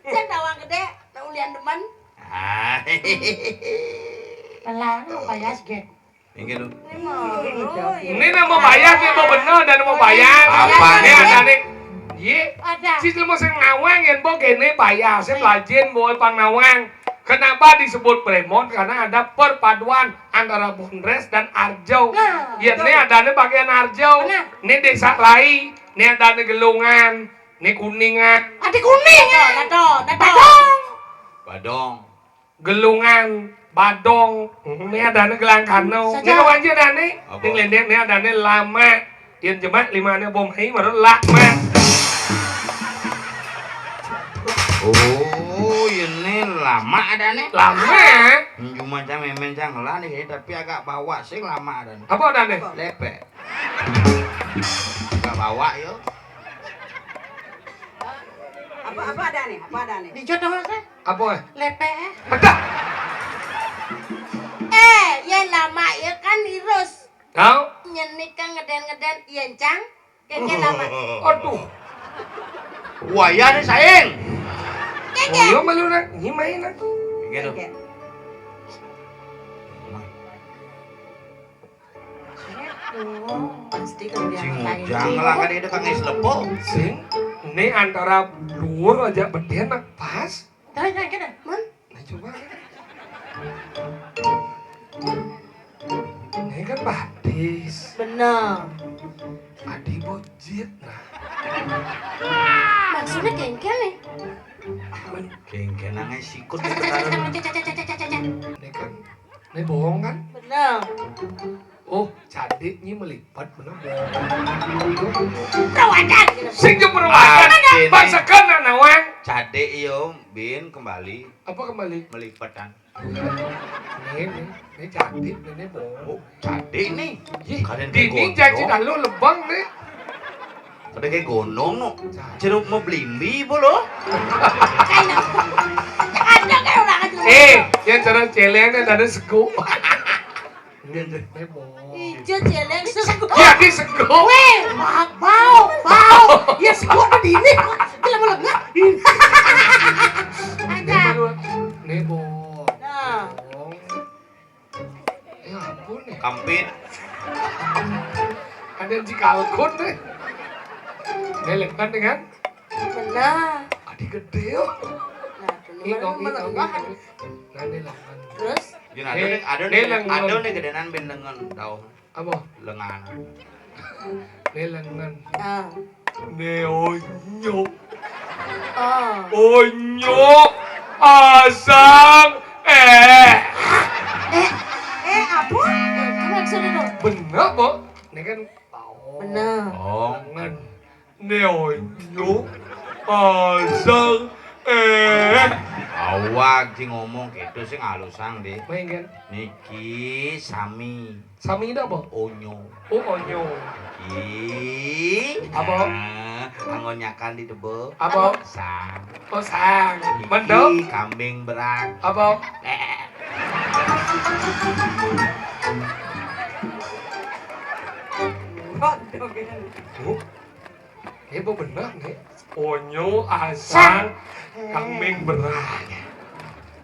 Cen tawang gedé, tak ulian demen. Ah. Pelan, kayak seget. Inggih lho. Ini nama bayar nih, mau bener dan mau bayar. Apa? Ini ada nih. Iya. Ada. Si cuma sing ngawang yang mau kene bayar, saya pelajin mau pang ngawang. Kenapa disebut Bremon? Karena ada perpaduan antara Bondres dan Arjo. Nah, ya, betul. Ini ada nih bagian Arjo. Benar. Ini desa Lai, ini ada nih Gelungan, ini Kuningan. Ada Kuning. Betul, betul, betul. Badong. Badong. Gelungan, Badong, ini adane Gelangkano. Saja. Ini kawan aja adane. Apa? Ini lendeng, ini adane Lama. Yang jemak lima ane bom hai baru Lama. Oh, ini Lama adane. Lama. Cuma cang memen cang lah nih, tapi agak bawa sih Lama adane. Apa adane? Lepek. Agak bawa yo. Apa, apa adane? Apa adane? Dijodoh kan? Apa? Lepek, eh. Pedah. Eh, ya Lama ya kan irus. Tahu? Nyeni kan ngeden-ngeden, iya, Cang. Keke Lama. Aduh. Wayah nih saing. Keke. Oh, iya malu nak, ini main nak. Gitu. Keke. Oh, pasti kalau dia sing main. Jangan lah, kan itu kang es lepo. Sing, ini antara luar aja beden nak pas. Dah, dah, dah, dah. Man? Nah, coba. Ini kan batis. Bener. Adi bojit, nah. Maksudnya kengkel nih. Kengkel nangai sikut. Cak, cak, cak, cak, cak, cak, cak, cak, cak. Ini kan, ini bohong kan? Bener. Oh, cadik nyi melipat bener. Perawakan gitu. Sing jeung perawakan. Ah, ini. Bangsakeun nawang. Cadik yo, bin kembali. Apa kembali? Melipetan. Ini, ini, ini cadik, ini bohong. Oh, cadik nih. Ih, kadang dini gondong. Janji dah lu lebang nih. Kadang kayak gondong no. Jeruk mau belimbi bolo. Kayak ada kayak orang aja. Eh, yang cara celeng nih ada sego. Ijo celeng sego. Ya, di sego. Weh, bau, bau. Ya sego tuh di ini. Dia mau lengah. Ada. Nih, Bo. Nah. Ya ampun nih. Kampit. Ada yang dikalkun deh. Lelekan dengan. Benar. Adi gede yo. Nah, ini ngomong melengah. Nah, ini lah. Terus? Jun, ada nih, ada nih, ada nih gedenan ben lengan, tahu? Apa? Lengan. Né lengen. Ah. Né onyo. Ah. Onyo asang eh. Eh, eh, apa? Kan maksudnya tuh. Bener, Mbok. Né kan pao. Bener. Oh. Lengen. Né onyo asang eh. Awak sing ngomong gitu sing halusang, Dik. Main kan? Niki sami. Sami ndak, Mbok? Onyo. Oh, onyo. Iki. Apa? Nah, anggon nyakan di tebo. Apa? Sang. Oh, sang. Iki mendok? Kambing berak. Apa? Eh. Waduh, gini. Oh. Né bener né. Onyo asang kambing berak.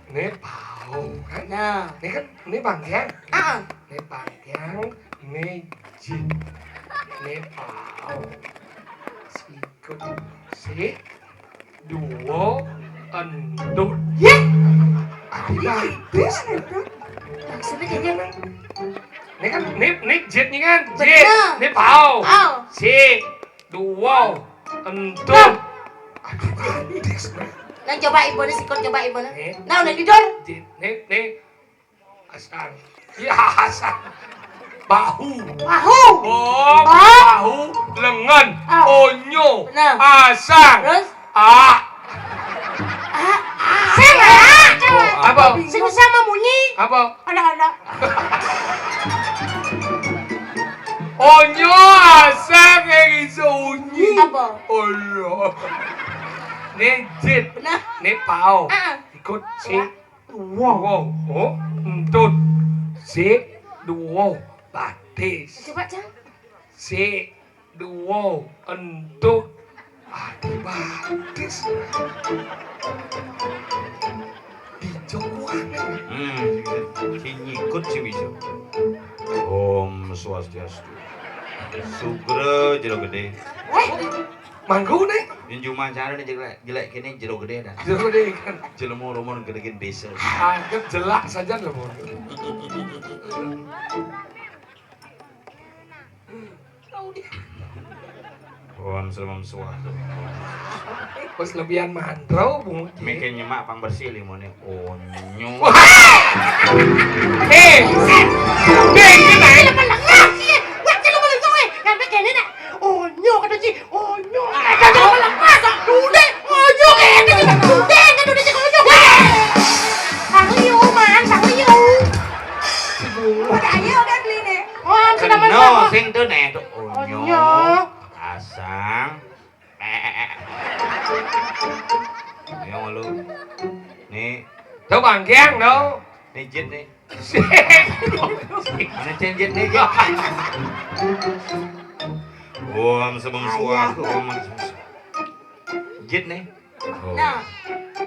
Né pao kan? Nah. Né kan né bangkiang. Heeh. Né bangkiang, né jit. Né pao. Sikut. Sik. Duo. Entut. Ya. Adi batis. Maksudnya kayak gini. Né kan né né jit né kan. Jit. Bener. Né pao. Pao. Sik. Duo. Entut. Aduh, batis. Nah, coba ibuné sikut, coba ibuné. Né. Nah, udah tidur. Jit. Né né. Asang. Ya, asang. Bahu. Bahu. Oh, bahu, lengen, onyo, asang. Terus? Ah. Ah, ah. Sing, ah. Apa? Sing bisa memunyi. Apa? Anak-anak. Onyo asang yang iso unyi. Apa? Allah. Né jit. Bener. Né pao. Ah. Ikut si. Wow. Wow. Oh, entut. Sik, duo, batis. Coba, Cang. Sik, duo, entut. Adi batis. Dicokuan. Hmm, sing nyikut sing bisa. Om Swastiastu. Sugra jero gedé. Eh, manggu né. Yen cuma carane jelek, jelek kene jero gedé dah. Jero gedé kan. Jelema romo gedé desa. Anggap jelek saja lho, Mon. Om Sremem Swaha. Wis lebihan mantra, Bu. Mikir nyemak pang bersih limone. Onyo. Eh, eh, kena, eh. Onyo kata ci, onyo. Kata ci melepas. Dude, onyo kata ci. Dude, kata ci onyo. Sang liu, man, sang liu. Ayo kan beli nih. Oh, sudah menang. Sing tuh nih, tuh onyo. Onyo. Asang. Eh, eh, eh. Yang lu. Nih. Tuh bangkiang dong. Nih jit nih. Mana cen jit nih, jit? Om Sremem Swaha, Om Sremem Swaha. Jit nih. Oh. Nah.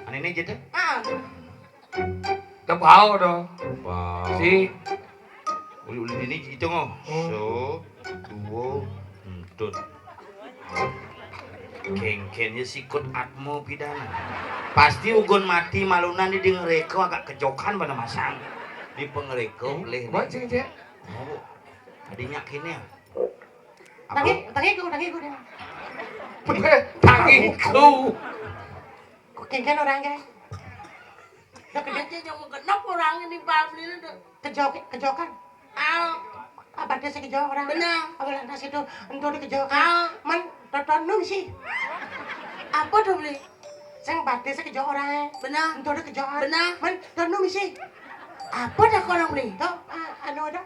Ane nih jit ya? Ah. Tepau dong. Tepau. Si. Uli-uli dini hitung, oh. Hmm. So, duo, entut. Kengken ya sikut atmo pidana. Pasti ugon mati malunan di dengereko agak kejokan pada masang. Di pengereko, hmm, leh. Buat sih, Cek. Oh. Tadinya kini ya. Apa? Tangi, tangiku, tangiku dia. Tangiku. Kok kengken orang, Cek? Udah gede. Aja yang mau genep orang ini, Pak, beli udah. Kejok, kejokan. Ah. Apa dia sih kejok orang? Benar. Apa lantas itu, entu dikejokan. Ah. Man, tonton nu sih. Apa tuh, beli? Sing batis kejok orang. Benar. Entu dikejokan. Benar. Man, tonton nu sih. Apa dah kau orang beli? Tuh, ah, anu dah.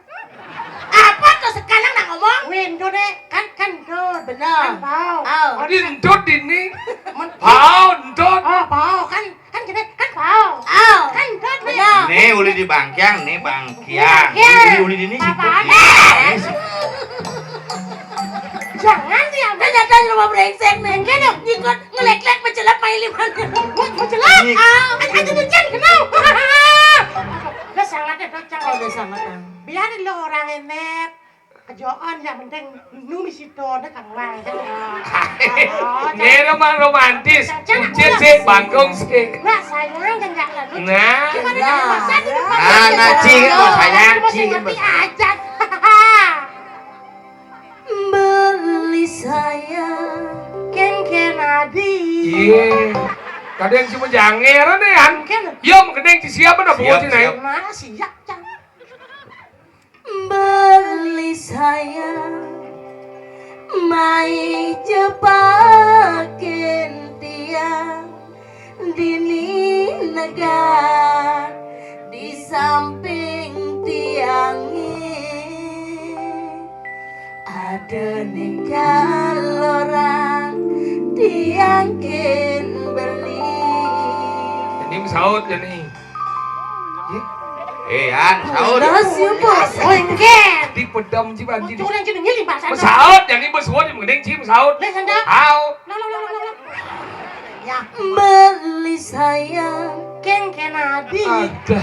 Apa tuh sekarang nak ngomong? Wih, entu deh. Kan, kan, entu. Benar. Kan bau. Oh. Di entut ini. Man, bau, entut. Oh, bau. Kan Kan gede, kan bau. Oh. Kan gede. Benar. Nih, uli di bangkiang, nih bangkiang. Bangkiang. Uli, uli di ini sih. Apaan? Nih, sih. Jangan diambil. Kan nyata di rumah brengsek nih. Enggak dong. Ngikut, ngelek-lek, mencelap, main lima. Mencelap? Nih. Ah, kan aja tuh, Jan, kenal. Udah sangat ya, Cang. Oh, udah sangat, Cang. Biarin lo orang ini. Kejokan yang penting nu misi to, nek kang wah. Oh, ngene mah romantis. Cek, cek, cek, sih, bangkong sih. Nah, sayang kan enggak lalu. Nah. Gimana, nah, nah, cing, mau sayang, cing. Ngerti aja. Kén-kén adi. Iya. Kadén cuma jangér né, an. Kén. Iya, mengkening ci siap dah. Siap, buat ci, Nay. Siap. Mana siap, Cang? Beli sayang, mai jepakin tiang dini negan di samping tiangé. Ada nikal orang tiang kén beli. Ini saut, Jani. Eh, An, saut. Belas ya, Bos. Oh, enggak. Di pedam ci banci. Orang ci ngiling bahasa. Saut, Jani, besuat, mending ci saut. Leh, sanda. Au. Lo, lo, lo, lo, lo. Ya. Beli sayang. Kén-kén adi. Ada.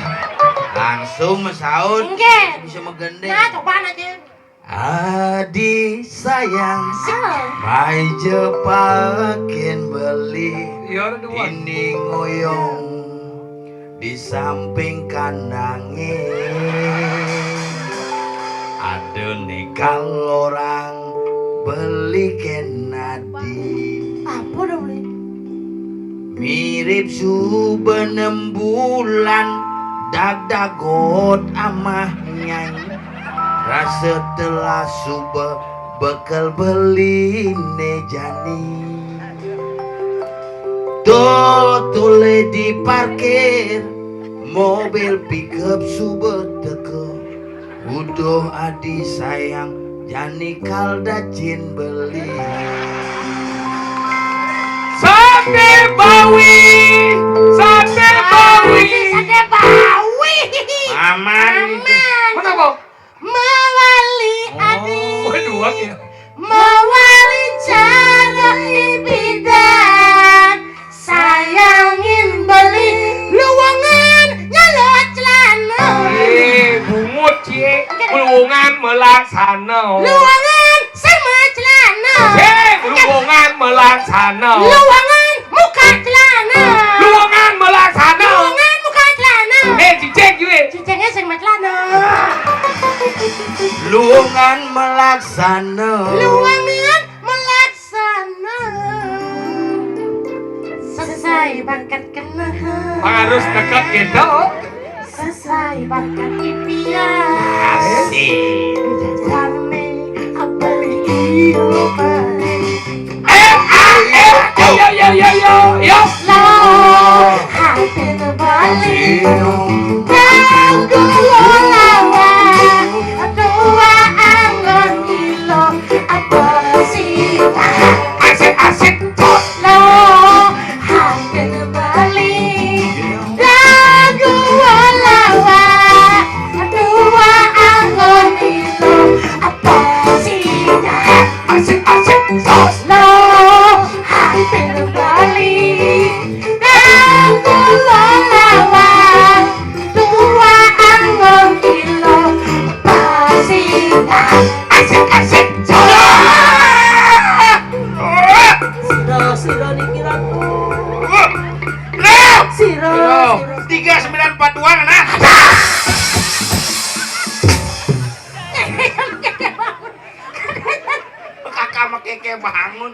Langsung mesaut. Enggak. Bisa megending. Nah, coba aja. Adi sayang, mai jepakin beli. Iya, ada dua. Ini ngoyong di samping kanangé. Ada nikal orang beli kén adi. Apa dah beli? Mirip suba nem bulan, dagdagot amah nyai. Rasa telah suba bekel beliné jani. Tuh, tulih diparkir, mobil pickup suba teka. Uduh adi sayang, jani kal dacin beli. Saté Bawi, saté Bawi. Saté Bawi. Aman. Aman. Mana, Bang? Mawali adi. Oh, dua ya. Mawali cara ibidan. Sayangin beli luwangan nyala celana. Eh, bungut, cie. Luwangan melaksana. Luwangan sama celana. Eh, luwangan melaksana. Luwangan muka celana. Luwangan melaksana. Luwangan muka celana. Eh, cicing, cie. Cicingnya sing celana. Luwangan melaksana. Luwangan melaksana. Sana. Sesai bakat kena. Harus dekat gitu. Sesai bakat ipian. Asik. Jajame abeli iyo beli. Eh, ah, eh, yo, yo, yo, yo, yo. Lo, hadir balik. Ganggu lawan. Dua anggon ilo. Apa sih? Asik, asik, cus. Lo, hadir balik. Lagu lawa. Dua anggon ilo. Apa sih? Asik, asik, cus. Lo, hadir balik. Lagu lawa. Dua anggon ilo. Apa sih? Asik, asik, cus. Sira, sira niki, Ratu. Sira, sira. Tiga sembilan empat dua, nah. Kakak make bangun.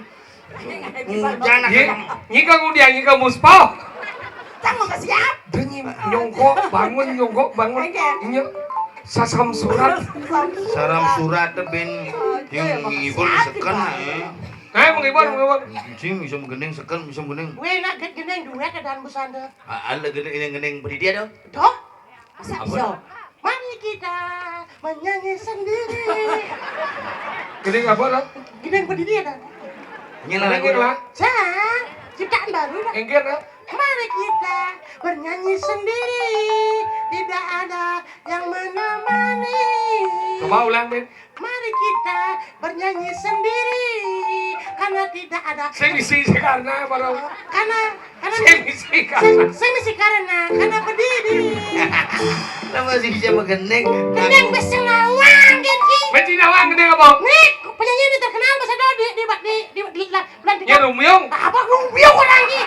Hujan. Nyi, nyi kang udiang, nyi kang muspa. Kamu ke siap? Dengin, nyongkok, bangun, nyongkok, bangun. Oke. Nyi, sasam surat. Saram surat teh bin yang ngibul seken, eh. Eh, menghibur, menghibur. Cing, bisa menggending seken, bisa menggending. Weh, nak gending duet dan busana. Ah, ada gending, yang gending berdiri ada. Doh? Masa bisa? Mari kita menyanyi sendiri. Gending apa, lah? Gending berdiri ada. Ini lah lagu, lah. Cang, ciptaan baru, lah. Enggak, lah. Mari kita bernyanyi sendiri. Tidak ada yang menemani. Coba ulang, Min. Mari kita bernyanyi sendiri karena tidak ada. Sing misi karena apa, dong? Karena, karena sing misi karena. Sing, sing misi karena, karena berdiri. Lah masih bisa menggending. Gending besi nawang, Genki. Besi nawang gending apa? Nih, penyanyi ini terkenal masa dulu di, di, di, di, di, di, di, di, ya, Rumiung. Apa Rumiung orang ini?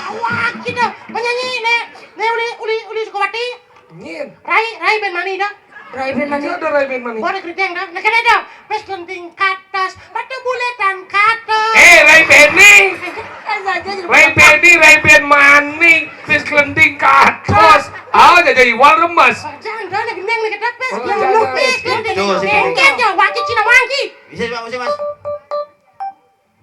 Awak gitu. Penyanyi, nih, nih, Uli, Uli, Uli Sukawati. Nyin. Rai, Rai band mani dah. Rai band mani. Ada Rai band mani. Boleh keriting dah. Nah, kena dah. Pes lenting katas, batu buletan katas. Rai ben mani, wis glending kados. Ah, jajal iwal remes. Jangan, jangan, gendeng nih, kedap, Mas. Oh, jangan, jangan. Wis glending. Tuh, sini. Gendeng, ya, waki Cina waki. Bisa, Pak, bisa, Mas.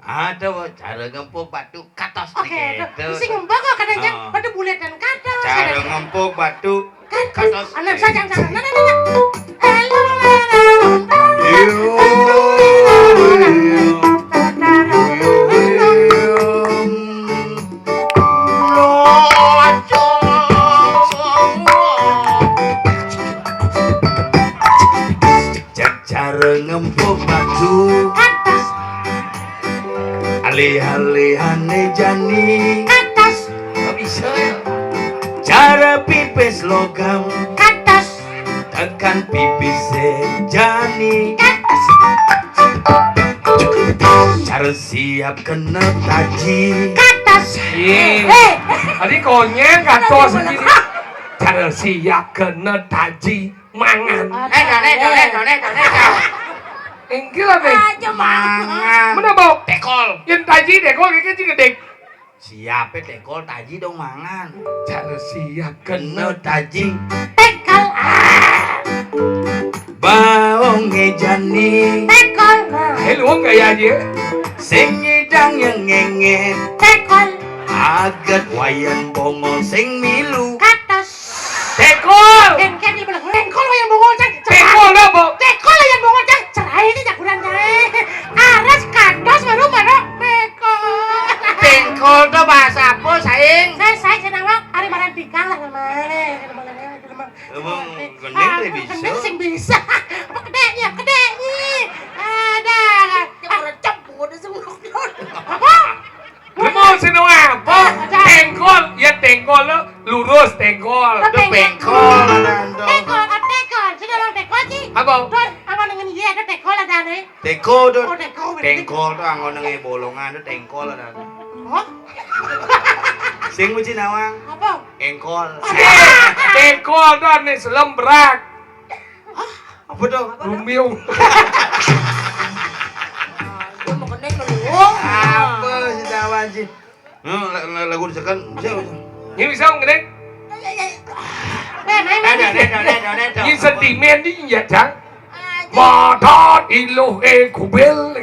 Ada, Pak, cara ngempuk batu katos. Oke, gitu. Mesti ngempuk kok, kadang, oh, batu bulat dan katos. Cara ngempuk batu katos. Anak saya jangan, jangan. Nah, nah, nah, nah. Halo, halo, halo. Cara ngempuk batu. Katos. Alih-alihane jani. Katos. Kok bisa ya? Cara pipis logam. Katos. Tekan pipis jani. Katos. Cara siap kena taji. Katos. Iya. Eh. Tadi konyang katos. Cara siap kena taji. Mangan. Eh, done, done, done, done. Inggih lah, Be. Aja mangan. Mana bau? Tekol. Yang taji tekol kayak gitu gede. Siapa tekol taji dong mangan. Cara siap kena taji. Tekol. Ah. Baong ngejani. Tekol. Eh, lu gaya aja. Sing ngidang yang ngenget. Tekol. Aget wayan bongol sing milu. Katos. Tekol. Engke dia bilang, "Tekol yang bongol, Cang." Tekol apa? Tekol yang bongol, Cang. Cerai ini jaguran, Cang. Aras kados baru mana tekol. Tekol tuh bahasa apa, saing? Saya, saya senang, Bang. Hari malam tiga lah, namanya. Emang gendeng teh bisa? Gendeng sing bisa. Apa kedeknya? Kedeknya. Ada. Orang cemburu sing. Apa? Lu mau sing apa? Ada. Tengkol, ya tengkol lo lurus tengkol. Itu bengkol, Nando. Tekol, ah, tekol. Sudah bang tekol sih. Apa? Don, apa dengan iya ada tekol ada nih? Teko, Don. Oh, teko, berarti. Tengkol tuh anggo nenge bolongan tuh tengkol ada. Oh? Sing muji nawang. Apa? Engkol. Tengkol tuh ane selem berak. Apa tuh? Rumiung. Dia mau kena melulu. Apa sih, Dawan, sih? Hmm, la-, la-, lagu second, siapa? Ini bisa, Om Gedeng? Nedo, nedo, nedo, nedo. Ini sentimen ini ya, Jang. Madat iluh e kubil.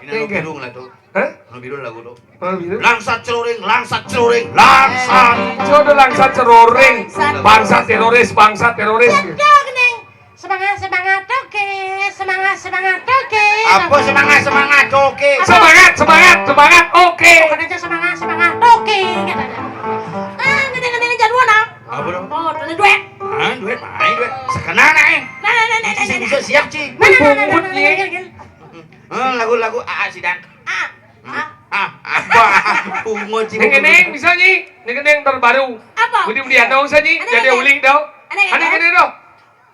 Ini lagu biru lah tuh. Hah? Lagu biru lagu tuh. Lagu biru? Langsat ceroring, langsat ceroring, langsat. Jodoh langsat ceroring. Langsat. Bangsa teroris, bangsa teroris. Jodoh, Gedeng. Semangat, semangat, oke. Semangat, semangat, oke. Apa semangat, semangat, oke? Apa? Semangat, semangat, semangat, oke. Bukan aja semangat, semangat, oke, katanya. Ah, ngene-ngene jadwal, nah. Apa dong? Oh, ada duet. Hah, duet? Main duet. Sekenal, nah, eh. Nah, nah, nah, nah, nah, nah. Bisa siap, Ci. Nah, nah, nah, nah, nah, nah, nah, nah. Eh, lagu-lagu A A Sidan. Ah, ah. Ah, apa? Bungo, Ci. Neng, neng, bisa, Nyi. Neng, neng terbaru. Apa? Budi, Budi, ada usah, Nyi. Ada, jadi ada. Uling, tau. Ada, ada. Ada, ada, tau.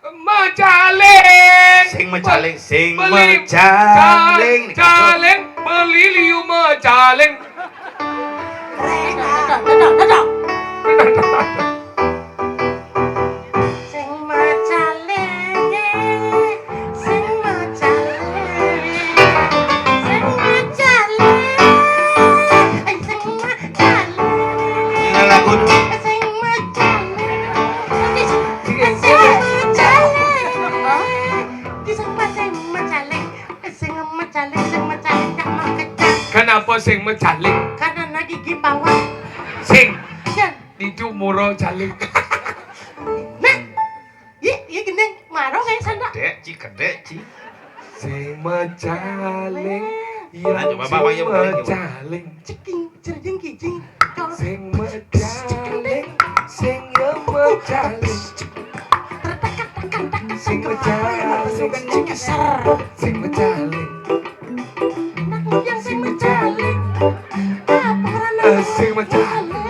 Mecaling. Sing mecaling, sing mecaling. Mecaling, beli liu mecaling. Sing mecaling, sing mecaling, sing mecaling, sing mecaling. Ini lagu. Sing mecaling. Kenapa sing mecaling? Karena gigi bawah. Sing. Ya. Itu muro caling. Nah, iya, iya, gendeng. Maro kayak sandra. Dek, Ci, kedek, Ci. Sing mecaling, ya. Nah, coba, Bapak, sing ya, Bapak, ya, Bapak. Mecaling. Ceking, cerjing, kijing. Sing mecaling, sing ya mecaling. Sing mecaling, sing mecaling. Nak yang sing mecaling. Apa karena sing mecaling.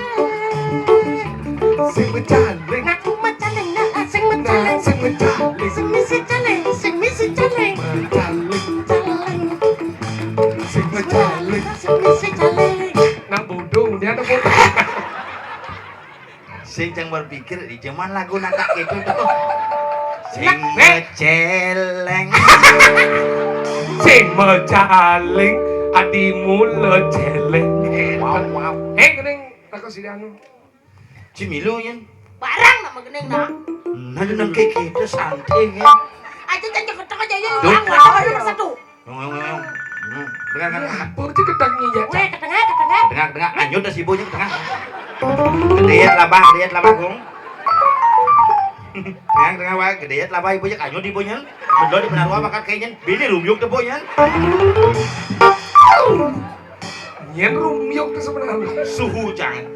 Sing mecaling. Ngaku mecaling, nah, sing mecaling. Sing mecaling. Sing misi caling, sing misi caling. Mecaling. Caling. Sing mecaling. Sing misi caling. Nak bodoh, dia nak bodoh. Sing jang berpikir, di zaman lagu nak tak gitu tuh. Sing meceleng. Sing mecaling, ati mula celeng. Wow, wow. Eh, kening. Aku sih anu. Cimilu, Yan. Barang nama gening, nah. Nah, nang kayak gitu, santai, ya. Aja jangan ketok aja, ya. Duh. Orang, orang nomor satu. Yong, yong, yong, yong. Hmm, dengar, dengar, dengar. Apa sih ketaknya, ya? Weh, ke tengah, ke tengah. Dengar, dengar. Anyut dah si ibunya ke tengah. Gede lah, Bah. Gede lah, Bah, Gong. Dengar, dengar, Bah. Gede lah, Bah, ibunya. Anyut ibunya. Betul di benar, Bah, makan kayaknya. Bini rumyuk tuh, ibunya. Nyen rumyuk tuh sebenarnya. Suhu, jangan.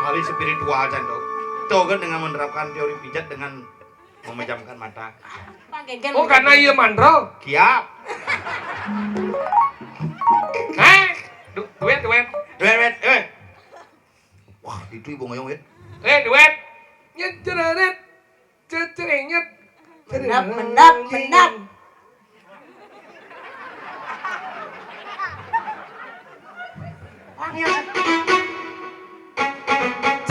Kali spiritual, jangan, dong. Itu kan dengan menerapkan teori pijat dengan memejamkan mata. Panggengen. Oh, karena iya mandro. Kiap. Eh, du-, duet, duet. Duet, duet, eh. Wah, itu ibu ngoyong, wet. Eh, duet. Nyet, cereret. Cet, cerenyet. Mendap, mendap, mendap.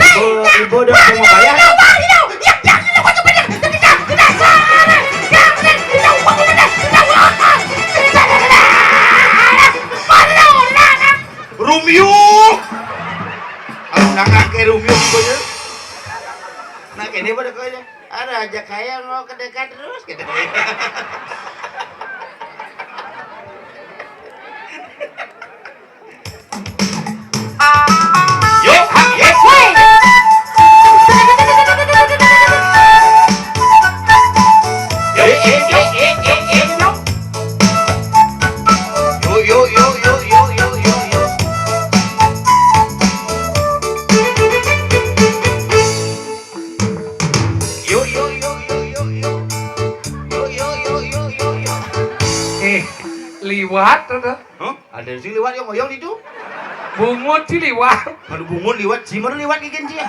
Ibu, ibu udah mau bayar? Rumyuk. Kalau nggak ngake rumyuk, ibunya. Nah, kene pada kaya. Ada aja kaya mau ke dekat terus gitu. Yuk, yuk. Yuk, yuk, yuk, yuk, yuk, yuk. Yuk, yuk, yuk, yuk, yuk, yuk, yuk, yuk. Yuk, yuk, yuk, yuk, yuk, yuk. Yuk, yuk, yuk, yuk, yuk, yuk. Eh, liwat ada. Hah? Ada sih liwat yang ngoyong itu. Bungut sih liwat. Kalau bungut liwat, sih mau liwat gigin sih.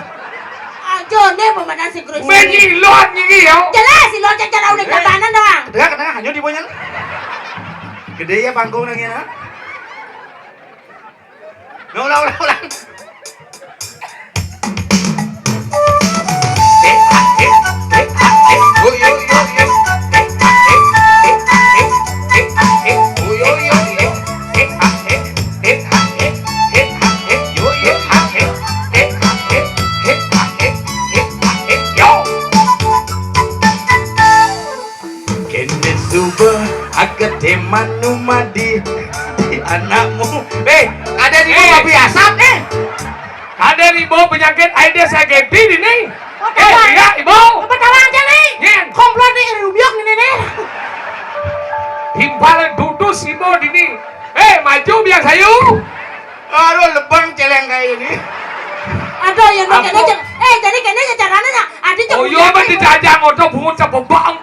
Aja nih pemenang si Grace. Bagi lot gigi ya. Jelas si lot cara udah jabanan doang. Ke tengah, ke tengah, hanyut di bawahnya. Gede ya panggung lagi, nah. Nah, ulang, ulang, ulang. Kene suba agate manu madi di anakmu. Eh, ada di Eh. Babi asap, eh. Ada di bawah penyakit Aedes aegypti di nih. Oh, Eh, tawa. Iya, Ibu. Apa tawa aja nih? Nyen. Komplot nih, rubiok nih, nih, nih. Timpalan dutus Ibu di nih. Eh, maju biar sayu. Aduh, lebang celeng kayak ini. Aduh, yang Ampun. Kene aja. Eh, jadi kene aja caranya ya. Adi Oh, iya, mah dijajang oto bungut sabebang.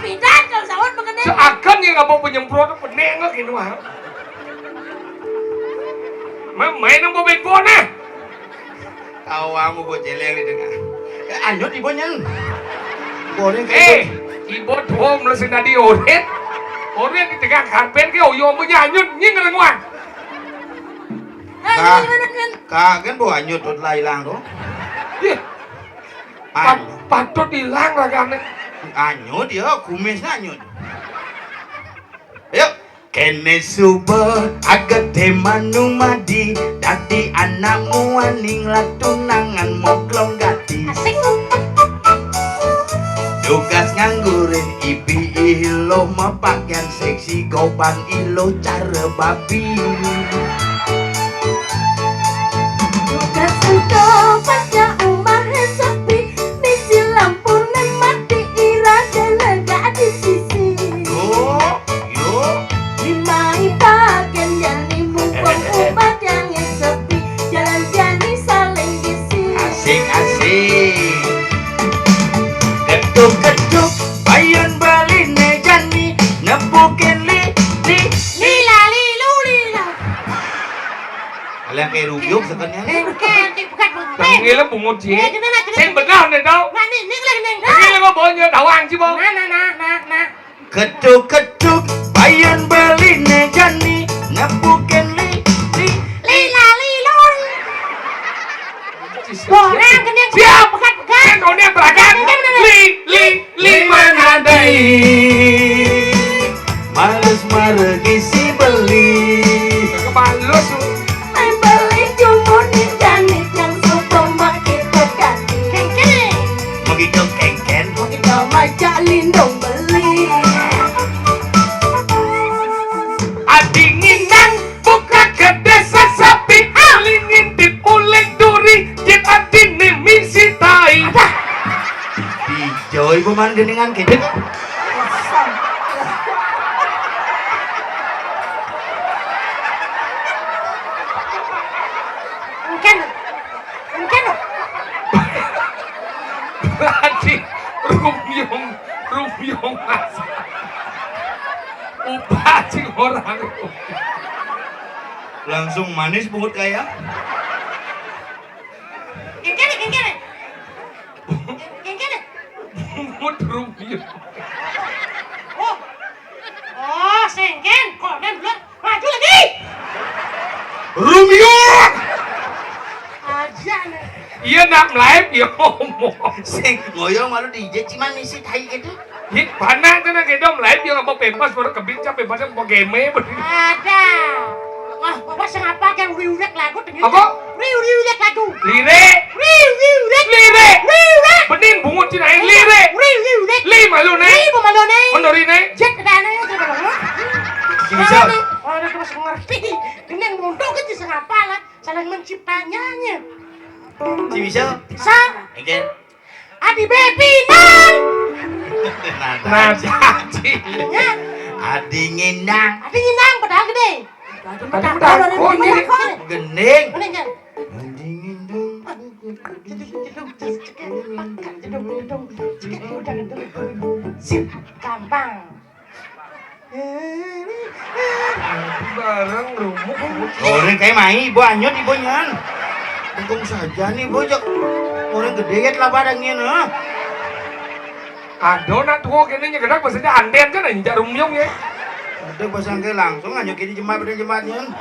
Pindah kalau sahur begini. Seakan yang apa penyemprot penengok ini mah. Ma-, main yang mau main bola. Tahu kamu buat jeleng di tengah. Eh, anyut ibu nyen. Boleh Eh, ibu tuh melesin tadi oret. Oret di tengah karpet ke oyo punya anyut nying ngelenguan. Kak, kak kan bawa anyut tuh lah hilang tuh. Ih, An- pat-, patut hilang lah kan. Anyut ya, kumisnya anyut. Ayo. Kene suba agate manu madi, dadi anakmu aning latunangan moglong gati. Asik. Tugas nganggurin ibi ilo mapakaian seksi goban ilo cara babi. Tugas untuk pakai umah sepi, misi lampu mati ira kena gak di sisi. Oh. Yo. Lima ibakan yang ibu pun ubat yang sepi. Jalan jani saling gisi. Asik, asik. Ketuk-ketuk, bayun beli ne jani. Nepukin li, li, li. Lila, lilu, lila. Alah kayak ruyuk sebenarnya. Eh, kayak bukan, bukan. Tangilnya bungut sih. Eh, gini lah, gini. Sing benar nih tau. Nah, nih, nih lagi nih. Tangilnya mau bonyol tawang sih, Bang. Nah, nah, nah, nah, nah. Ketuk-ketuk, bayun beli ne jani, nepukin li, li, li, la, li, lo. Orang kena Siap. Pekat-pekat. Kan kau ni yang terakan. Kan, kan, kan. Li, li, li, mana dai? Malus maregi si beli. Kemalus. Kan geuningan kitu. Engken. Engken. Berarti rumyong, rumyong asa. Upah cing orang. Langsung manis bungut kaya. Engken, engken. Engken. Bungut rumyong. Oh. Oh, sengken. Kok kan belum? Maju lagi. Rumyong. Aja nih. Iya, nak live ya ngomong. Sing ngoyong malu di I G cuman misi tai gitu. Ih, panak cenah gedong live ya ngomong bebas baru kebinca bebas mau game bener. Ada. Wah, bapak sengapa kan riurek lagu dengan apa? Riurek lagu. Lire. Riurek. Lire. Riurek. Bening bungut cina aing lire. Riurek. Lima lu nih. Lima malu nih. Mendori nih. Jet ada aneh ya coba lu. Bisa. Orang terus ngerti. Ini yang bodoh kan bisa ngapa lah. Saling menciptanya nya. Si bisa. Sa. Oke. Adi Bepinang. Nah, nah, janji. Ya. Adi Ngindang. Adi Ngindang padahal gede. Adi Ngindang. Gending. Gending kan? Adi Ngindang. Jeduk, jeduk, jeduk, jeduk, jeduk, jeduk, jeduk, jeduk. Sip, gampang. Barang rumuk. Orang kayak mai ibu anyut ibu nyan. Untung saja nih ibu cek. Orang gede ya telah pada ngin, hah? Aduh, nak tua kene nya gedak bahasanya anden kan anjing jarum nyong ya. Udah pasang ke langsung aja kiri jembat pada jembatnya.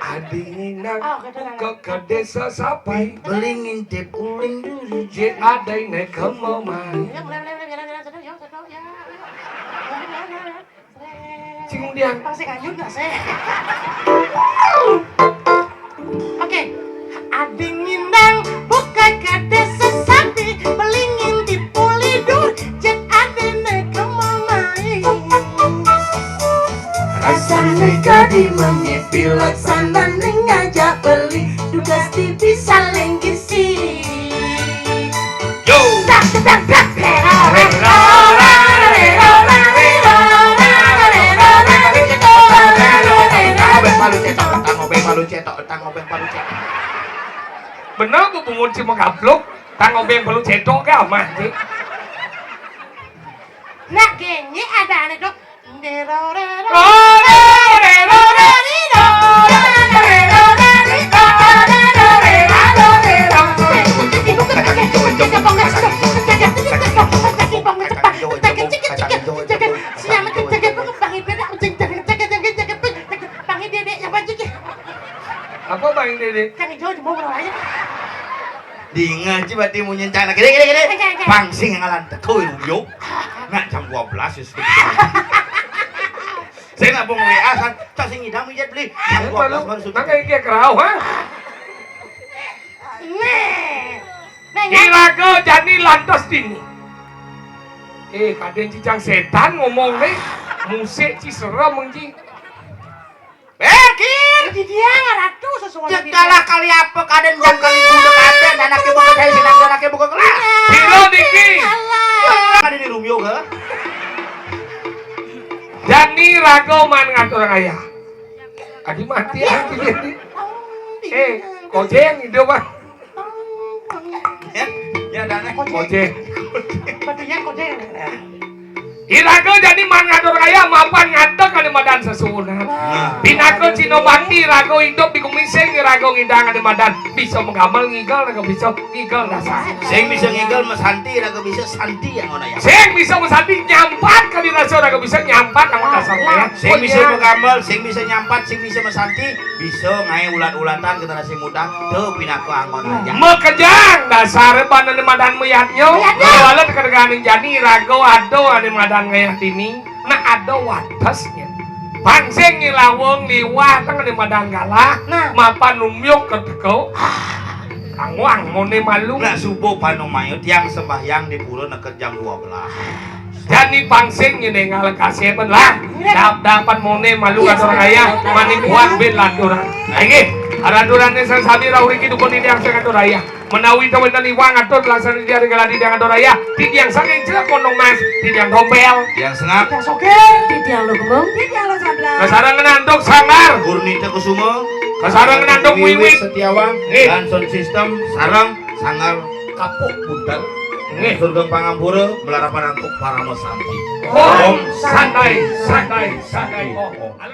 Adi Ngindang. Oh, kata buka ke desa sapi. Beli ngintip uling dulu. Je ada naik ke mau mai. Ya, mulai, mulai, mulai, mulai, mulai, satu, ya, satu, ya. Cing Dian. Pasti lanjut nggak sih? Oke. Ading Indang buka kade sesapi, belingin di Pulidu, jet adene kemamai. Rasane kadi memipi laksana ning ngajak beli, dugas di bisa lenggisi. Yo. Dak, dak, dak, dak. Tang obeng palu cetok, tang obeng palu cetok, tang obeng palu cetok. Bener, Bu Bungun, cuma gaplok, tang obeng palu cetok, gak mah, cik. Nak, gini ada aneh, Dok. Apa Bang Dede? Kan hijau di bawah aja. Dingan sih berarti munyin cana gede gede gede. Pangsing yang ngalan teko yo. Nak jam dua belas ya. Saya nak bong W A san, cak sing ngidang mijat beli. Jam dua belas baru sudah. Nang kayak kerau ha? Nih. Iraga jani lantas dini. Eh, kadang cicang setan ngomong nih. Musik ci serem ci. Berkin. Jadi dia ngaratu sesuatu. Cek kalah kali apa kadang jam kali gudeg kadang anaknya buka saya sedang anaknya buka kelas. Piro niki? Ada di rumio ke? Jani raga man ngatur ayah. Adi mati adi. Eh, kojeng hidup ah. Ya, ya ada anak kojeng. Kojeng. Batunya kojeng. Iraga jani man ngatur ayah mapan ngadeg adi madan sesuunan. Nah. Pinaka cino bakti raga hidup di kumising raga ngidang adi madan. Bisa menggamel ngigel raga bisa ngigel dasar. Sing bisa ngigel mesanti raga bisa santi yang ngono ya. Sing bisa mesanti nyampat ka dirasa raga bisa nyampat nang dasar ya. Sing bisa menggamel, sing bisa nyampat, sing bisa mesanti, bisa ngae ulat-ulatan generasi muda teu pinaka anggon aja. Makejang dasar pan anu madan meyatnya. Meyatnya. Walet kerganing jani raga ado anu madan ngayah tini. Nah ado watesnya. Pangsing ngilawung liwah teng anu madan galah. Nah. Mapan numyuk ke teko. Angwang mone malu. Nah subuh panumaya tiang sembahyang di pura neked jam dua belas. Jani pangsing nyenengal kasemen lah. Dap-dapan mone malu ngatur ayah. Mani kuat ben lanturan. Ayo, aranturannya sasami rauh iki dukun ini yang sangat ayah. Menawi tawénten iwang atur laksana di harga ladi tiang atur raya, titiang saking Cilegon Mas, titiang Tompel. Tiang Sengap. Tiang Sogir. Titiang Lukembung. Titiang Lojamblang. Kasarengan antuk sanggar. Gurnita Kusuma. Kasarengan antuk Wiwit. Setiawan. Nggih. Dan sound system sareng sanggar Kapuk Buntel. Nggih. Surga Pangampura melarapan antuk Parama Santi. Om santai, santai, santai. Om.